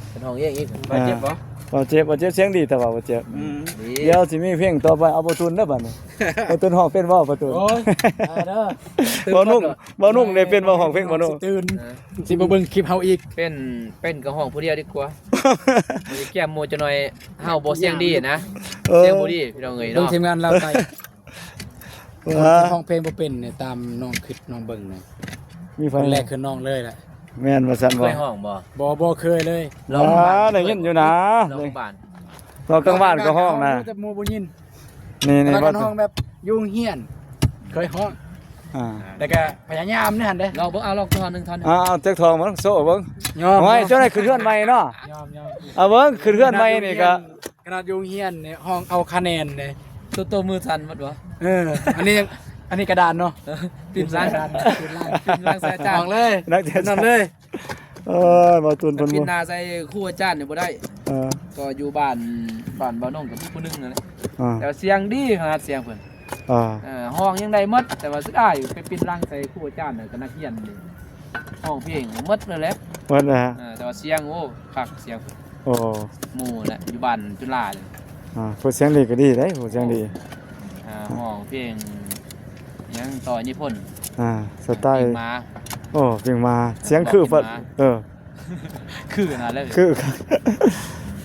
ເພິ່ນຮ້ອງເອງອີກ. ເອີ ບໍ່ເຈັບບໍ່? ບໍ່ເຈັບ ບໍ່ເຈັບ ສຽງດີແຕ່ວ່າບໍ່ເຈັບ. ອືມ ດຽວຊິມີເພງຕໍ່ໄປ ເອົາປະຕູນເດີບາດນີ້. ປະຕູນຮ້ອງເປັນບໍ່ປະຕູນ? ໂອ້ຍ ເອົາເດີ ເວົ້າໜຸ່ງ ເວົ້າໜຸ່ງໄດ້ເປັນບໍ່ ຮ້ອງເພງບໍ່ໜຸ່ງ? ຊິຕື່ນ ເອີ ຊິບໍ່ເບິ່ງຄລິບເຮົາອີກ. ເປັນ ເປັນກໍຮ້ອງຜູ້ດຽວດີກວ່າ ຊິແກ້ມໝູ່ຈັກໜ່ອຍ. ເຮົາບໍ່ສຽງດີນະ. ເອີ ສຽງບໍ່ດີພີ່ນ້ອງເອີຍເນາະ. ເບິ່ງທີມງານລາວໃຕ້ ອ່າ ຮ້ອງເພງບໍ່ເປັນນີ້ ຕາມນ້ອງຄິດນ້ອງເບິ່ງນີ້ ມີໃຜ ຄົນແລກຄືນ້ອງເລີຍແຫຼະ. ແມ່ນວ່າຊັ້ນບໍ່? ເຄີຍຮ້ອງບໍ່? ບໍ່ ບໍ່ເຄີຍເລີຍ. ລອງ ອ່າ ໄດ້ຍິນຢູ່ນະ ລອງບ້ານ ລອງກາງບ້ານກໍຮ້ອງນະ ແຕ່ໝູ່ບໍ່ຍິນ. ນີ້ ນີ້ ວ່າກັນ ຮ້ອງແບບຢູ່ໂຮງຮຽນເຄີຍຮ້ອງ. ອ່າ ແລ້ວກໍພະຍາຍາມໃນຫັ້ນເດ້. ລອງເບິ່ງ ເອົາລອງທ່ອນໜຶ່ງ ທ່ອນໜຶ່ງ. ອ່າ ເອົາຈັກທ່ອນເບິ່ງ ໂຊເບິ່ງ. ຍອມ ໂອ້ຍ ເຈົ້າໄດ້ຂຶ້ນເຮືອນໃໝ່ເນາະ. ຍອມ ຍອມ. ເອົາເບິ່ງ ຂຶ້ນເຮືອນໃໝ່ນີ້ກໍ ຂະໜາດຢູ່ໂຮງຮຽນນີ້ ຫ້ອງເອົາຄະແນນເດ້. ໂຕ ໂຕມືສັ່ນໝົດບໍ່? ເອີ ອັນນີ້ ອັນນີ້ກະດານເນາະ. ເອີ ປິ່ນຫຼັງ ປິ່ນຫຼັງ ປິ່ນຫຼັງໃສ່ອາຈານ. ອອກເລີຍ ນັກເຣີຍນນັ້ນເລີຍ. ເອີ ບ່າວຕູນເພິ່ນ ປິ່ນໜ້າໃສ່ຄູອາຈານນີ້ບໍ່ໄດ້. ເອີ ກໍຢູ່ບ້ານ ບ້ານບ່າວນົງກໍມີຜູ້ໜຶ່ງນັ້ນແຫຼະ. ອ່າ ແຕ່ວ່າສຽງດີຂະໜາດສຽງເພິ່ນ. ອ່າ ເອີ ຮ້ອງຍັງໄດ້ໝົດ ແຕ່ວ່າເສຍດາຍໄປປິ່ນຫຼັງໃສ່ຄູອາຈານ ແລ້ວກໍນັກຮຽນນີ້ ຮ້ອງເພງໝົດເລີຍແຫຼະ. ໝົດແລ້ວ. ເອີ ແຕ່ວ່າສຽງ ໂອ້ ຄັກສຽງ. ໂອ້ ໝູ່ແຫຼະ ຢູ່ບ້ານຈຸລາ. ອ່າ ຜູ້ສຽງດີກໍດີເດ້ ຜູ້ສຽງດີ. ອ່າ ຮ້ອງເພງຫຍັງ ຕໍ່ນິພົນ. ອ່າ ສະໄຕ ເພງໝາ. ໂອ້ ເພງໝາ ສຽງຄື ເອີ ຄືນະເລີຍ ຄື.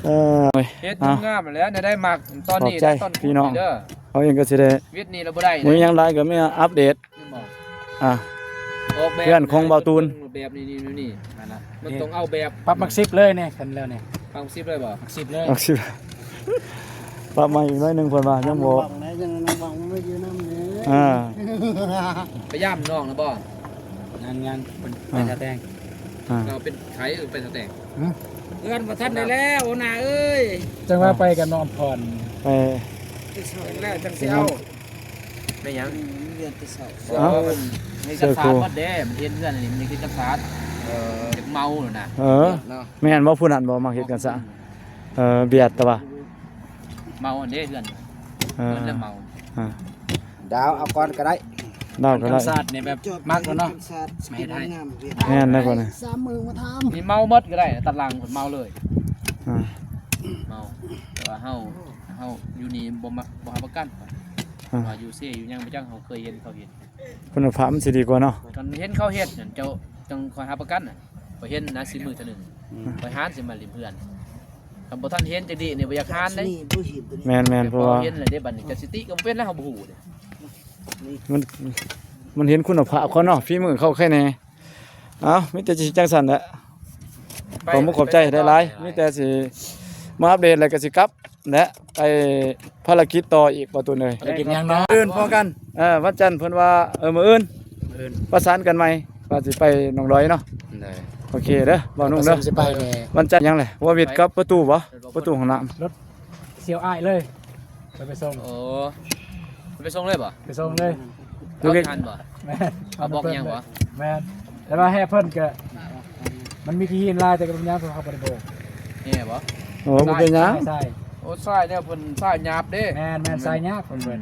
ເອີ ເຮັດງາມແລ້ວ ແນວໃດມັກຕອນນີ້ ຂອບໃຈ ຕອນ ພີ່ນ້ອງເດີ. ເຮົາເອງກໍຊິໄດ້ ວິດນີ້ລະບໍ່ໄດ້ ມື້ຫຍັງຫຼາຍກໍມີອັບເດດ. ແມ່ນບໍ່? ອ່າ ອອກແບບ ເຮືອນຂອງບ່າວຕູນ ແບບນີ້ ນີ້ ນີ້ ນັ້ນນະ. ມັນຕ້ອງເອົາແບບ ປັບໝາກສິບເລີຍນີ້ ຄັນແລ້ວນີ້ ປັບໝາກສິບເລີຍບໍ່? ໝາກສິບເລີຍ ໝາກສິບ. ປັບໃໝ່ອີກໜ້ອຍໜຶ່ງ ເພິ່ນວ່າຍັງບໍ່ ຍັງບໍ່ ຍັງບໍ່ຢູ່ນຳເດ້. ອ່າ ໄປຢາມນ້ອງນະບໍ່? ຍັງ ຍັງ ເພິ່ນໄປ ອ່າ ທ່າແຕງ. ອ່າ ເຮົາເປັນໄຂ້ ໄປສະແຕງ. ເຮືອນບໍ່ທັນໄດ້ແລ້ວ ຫົວໜ້າເອີຍ. ຈັ່ງວ່າໄປກັບນ້ອງອຳພອນ ໄປແລ້ວຈັ່ງຊິເອົາ. ແມ່ນຫຍັງ? ເຮືອນແຕ່ເຊົ້າ. ເອົ້າ ມັນເຮັດກັນສາດໝົດເດ້ ມັນເຮັດເຮືອນອັນນີ້ ມັນເຮັດກັນສາດ. ເອີ ເຮັດເມົາແລ້ວນະ. ເອີ ເນາະ ແມ່ນບໍ່? ຜູ້ນັ້ນບໍ່ມັກເຮັດກັນສາດ. ເອີ ບຽດແຕ່ວ່າເມົາອັນເດ້ເຮືອນ. ເອີ ເຮືອນແລ້ວເມົາ. ອ່າ ດາວເອົາກ່ອນກໍໄດ້. ດາວກໍໄດ້. ກັນສາດນີ້ແບບມັກແລ້ວເນາະ ມາເຮັດໃຫ້. ແມ່ນແລ້ວກໍນີ້ ສາມມື້ມາຖາມ ມີເມົາໝົດກໍໄດ້ ຕັດຫຼັງເພິ່ນເມົາເລີຍ. ອ່າ ເມົາ ແຕ່ວ່າເຮົາ ເຮົາຢູ່ນີ້ບໍ່ມັກ ບໍ່ຮັບປະກັນ. ອ່າ ວ່າຢູ່ເຊຢູ່ຫຍັງບໍ່ຈັກ ເຮົາເຄີຍເຫັນເຂົາເຮັດ. ຄຸນນະພາບມັນຊິດີກວ່າເນາະ. ຄັນເຫັນເຂົາເຮັດນັ້ນ ເຈົ້າຈັ່ງຄ່ອຍຮັບປະກັນນະ. ຂ້ອຍເຫັນນະ ຊິມື້ເທື່ອໜຶ່ງ ອືມ ຂ້ອຍຫານຊິມາລິມເຮືອນ. ຄັນບໍ່ທັນເຫັນຈັກດີນີ້ ບໍ່ຢາກຫານເດ້. ແມ່ນໆ ເພາະວ່າເຫັນແລ້ວເດ້ ບັດນີ້ຈະຊິຕິກໍບໍ່ເປັນແລ້ວ ເຮົາບໍ່ຮູ້ເດ້. ມັນ ມັນເຫັນຄຸນນະພາບເຂົາເນາະ ຝີມືເຂົາແຄ່ແນ່. ເອົ້າ ມີແຕ່ຊິຈັ່ງຊັ້ນແຫຼະ. ຂອບມຸກຂອບໃຈຫຼາຍໆ ມີແຕ່ຊິມາອັບເດດ ແລ້ວກໍຊິກັບ ແລະ ໄປພາລະກິດຕໍ່ອີກ ບ່າວຕູນເອີຍ. ພາລະກິດຫຍັງເນາະ? ອື່ນພໍກັນ. ເອີ ວັນຈັນເພິ່ນວ່າ ເອີ ມື້ອື່ນ ປະສານກັນໃໝ່ ວ່າຊິໄປໜອງດອຍເນາະ. ໂອເຄເດີ ບ່າວນຸ່ງເດີ. ວັນຈັນຫຍັງແຫຼະ? ຫົວວິດກັບປະຕູບໍ? ປະຕູຫ້ອງນ້ຳ. ລົດສ່ຽວອ້າຍເລີຍ. ໄປ ໄປສົ່ງ. ໂອ້ ໄປສົ່ງເລີຍບໍ່? ໄປສົ່ງເລີຍ. ເອົາທັນບໍ່? ແມ່ນ. ເອົາບອກຫຍັງບໍ່? ແມ່ນ. ແຕ່ວ່າແຮ່ເພິ່ນກະ ມັນມີຂີ້ຫີນຫຼາຍ ແຕ່ກໍບໍ່ເປັນຫຍັງ ເພາະເຮົາບໍ່ໄດ້ໂບກ. ແຮ່ບໍ່? ໂອ້ ບໍ່ເປັນຫຍັງ. ໂອ້ ຊາຍແນວເພິ່ນຊາຍຫຍາບເດ້. ແມ່ນໆ ຊາຍຫຍາບເພິ່ນ.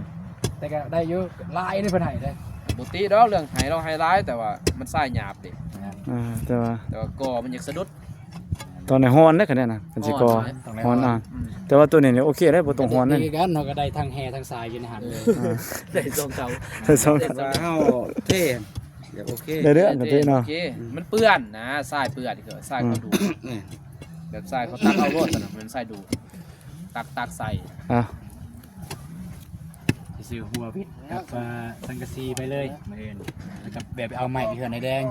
ແຕ່ກໍໄດ້ຢູ່ ຫຼາຍເດ້ເພິ່ນໃຫ້ເດ້. ບໍ່ຕິດອກເລື່ອງໃຫ້ ລາວໃຫ້ຫຼາຍ ແຕ່ວ່າມັນຊາຍຫຍາບເດ້. ແມ່ນ. ອ່າ ແຕ່ວ່າ ແຕ່ວ່າກໍມັນຢາກສະດຸດ. ຕ້ອງໄດ້ຮ້ອນເດ້ ຄັນແນວນັ້ນ ຄັນຊິກໍ່ ຮ້ອນ ຮ້ອນ ອ່າ ອືມ ແຕ່ວ່າໂຕນີ້ນີ້ໂອເຄເດ້ ບໍ່ຕ້ອງຮ້ອນເດ້. ເຮົາກໍໄດ້ທັງແຮ່ທັງຊາຍຢູ່ໃນຫັ້ນເລີຍ. ອ່າ ໄດ້ສອງເຕົາ ໄດ້ສອງເຕົາ. ແຕ່ວ່າເຮົາເທ ໂອເຄ ໄດ້ເດ້ ເທ ໂອເຄເນາະ. ໂອເຄ ມັນເປື້ອນນະ ຊາຍເປື້ອນ ຊາຍເຂົາດູດ. ອືມ ແບບຊາຍເຂົາຕັກເອົາໂລດ ຊັ້ນນະ ເປັນຊາຍດູດ ຕັກ ຕັກໃສ່. ອ່າ ຊິຊື້ຫົວວິດກັບ ອ່າ ສັງກະສີໄປເລີຍມື້ອື່ນ ແລ້ວກໍແບບໄປເອົາໄມ້ເຮືອນໃນແດງ.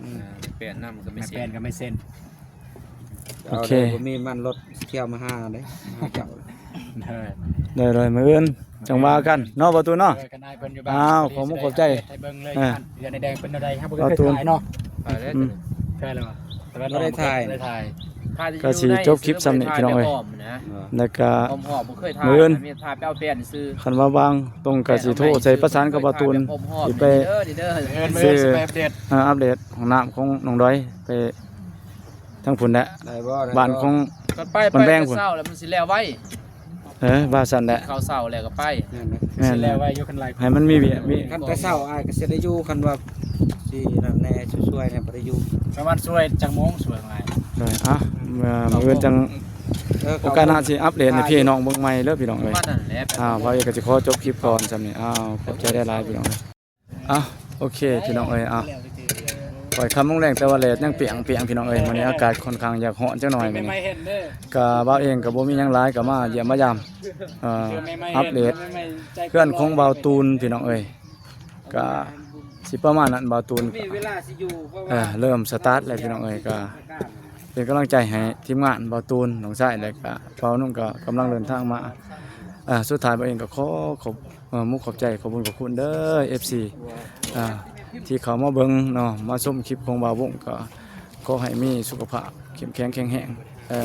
ອືມ ເອີ ແປນນຳກໍໄມ້ເສັ້ນ ແປນກໍໄມ້ເສັ້ນ. ໂອເຄ ບໍ່ມີມັນລົດທ່ຽວມາຫາເດ້ ມາຫາເຈົ້າ. ເອີ ໄດ້ເລີຍ ມື້ອື່ນຈັ່ງວ່າກັນເນາະ ບ່າວຕູນເນາະ. ເອີ ກັນນາຍເພິ່ນຢູ່ບ້ານ. ອ້າວ ຂອບມຸກຂອບໃຈ ໃຫ້ເບິ່ງເລີຍ. ອ່າ ເຮືອນໃນແດງເພິ່ນເທົ່າໃດ ເຮົາບໍ່ເຄີຍຖ່າຍເນາະ. ອືມ ເທື່ອແລ້ວ ແຕ່ວ່າບໍ່ໄດ້ຖ່າຍ ບໍ່ໄດ້ຖ່າຍ. ກໍຊິຈົບຄລິບສ່ຳນີ້ພີ່ນ້ອງເອີຍ. ແລ້ວກໍມື້ອື່ນ ຄັນວ່າວ່າງຕົງກໍຊິໂທໃສ່ປະສານກັບບ່າວຕູນ ຊິໄປ ເອີ ອັບເດດຫ້ອງນ້ຳຂອງໜອງດອຍ ໄປທາງພຸ້ນແຫຼະ ບ້ານຂອງ ມັນແບງພຸ້ນ ເຊົ້າແລ້ວມັນຊິແລ້ວໄວ. ເອີ ວ່າຊັ້ນແຫຼະ ເຂົ້າເຊົ້າແລ້ວກໍໄປ. ແມ່ນ ແມ່ນ ຊິແລ້ວໄວຢູ່ ຄັນຫຼາຍ ໃຫ້ມັນມີວຽກມີ ຄັນແຕ່ເຊົ້າອ້າຍກໍຊິໄດ້ຢູ່ ຄັນວ່າຊິນັ້ນແດ່ ຊ່ວຍໆແດ່ບໍ່ໄດ້ຢູ່. ປະມານຊ່ວຍຈັກໂມງ? ຊ່ວຍຫຼາຍ ເອີ ອ່ະ ມື້ອື່ນຈັ່ງ ເອີ ໂອກາດໜ້າຊິອັບເດດໃຫ້ພີ່ນ້ອງເບິ່ງໃໝ່ເດີພີ່ນ້ອງເອີຍ. ອ່າ ບ່າວເອກກໍຊິຂໍຈົບຄລິບກ່ອນສ່ຳນີ້. ອ້າວ ຂອບໃຈຫຼາຍໆພີ່ນ້ອງ. ອ່ະ ໂອເຄພີ່ນ້ອງເອີຍ ອ່ະ ປອຍຄ່ຳລົງແລງ ແຕ່ວ່າແດດຍັງປຽງໆພີ່ນ້ອງເອີຍ. ມື້ນີ້ອາກາດຄ່ອນຂ້າງຢາກຮ້ອນຈັກໜ້ອຍ. ມື້ນີ້ກະບ່າວເອງກະບໍ່ມີຫຍັງຫຼາຍ ກະມາຢ້ຽມມາຢາມ ເອີ ອັບເດດເຮືອນຂອງບ່າວຕູນພີ່ນ້ອງເອີຍ. ກະຊິປະມານນັ້ນ ບ່າວຕູນ ເອີ ເລີ່ມສະຕາດແລ້ວພີ່ນ້ອງເອີຍ. ກະເປັນກຳລັງໃຈໃຫ້ທີມງານບ່າວຕູນ ນ້ອງຊາຍ ແລະກະບ່າວນຸ່ງ ກະກຳລັງເດີນທາງມາ. ອ່າ ສຸດທ້າຍບ່າວເອງກໍຂໍຂອບ ເອີ ມຸກຂອບໃຈ ຂອບບຸນຂອບຄຸນເດີ ເອັຟຊີ ອ່າ ທີ່ເຂົ້າມາເບິ່ງເນາະ ມາຊົມຄລິບຂອງບ່າວວົງ ກໍຂໍໃຫ້ມີສຸຂະພາບເຂັ້ມແຂງແຂງແຮງ ເອີ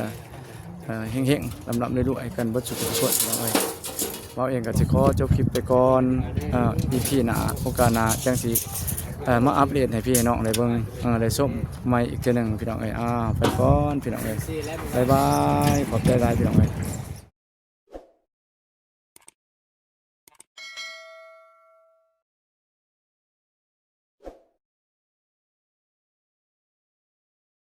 ເອີ ເຮັງໆ ລ່ຳໆ ລວຍໆ ກັນເບິດສຸກທຸກຄົນ ພີ່ນ້ອງເອີຍ. ບ່າວເອງກໍຊິຂໍຈົບຄລິບໄປກ່ອນ ເອີ ອີພີໜ້າ ໂອກາດໜ້າ ຈັ່ງຊິ ເອີ ມາອັບເດດໃຫ້ພີ່ໃຫ້ນ້ອງໄດ້ເບິ່ງ ເອີ ໄດ້ຊົມໃໝ່ອີກເທື່ອໜຶ່ງ ພີ່ນ້ອງເອີຍ. ອ້າວ ໄປກ່ອນ ພີ່ນ້ອງເອີຍ ບາຍບາຍ ຂອບໃຈຫຼາຍ ພີ່ນ້ອງເອີຍ.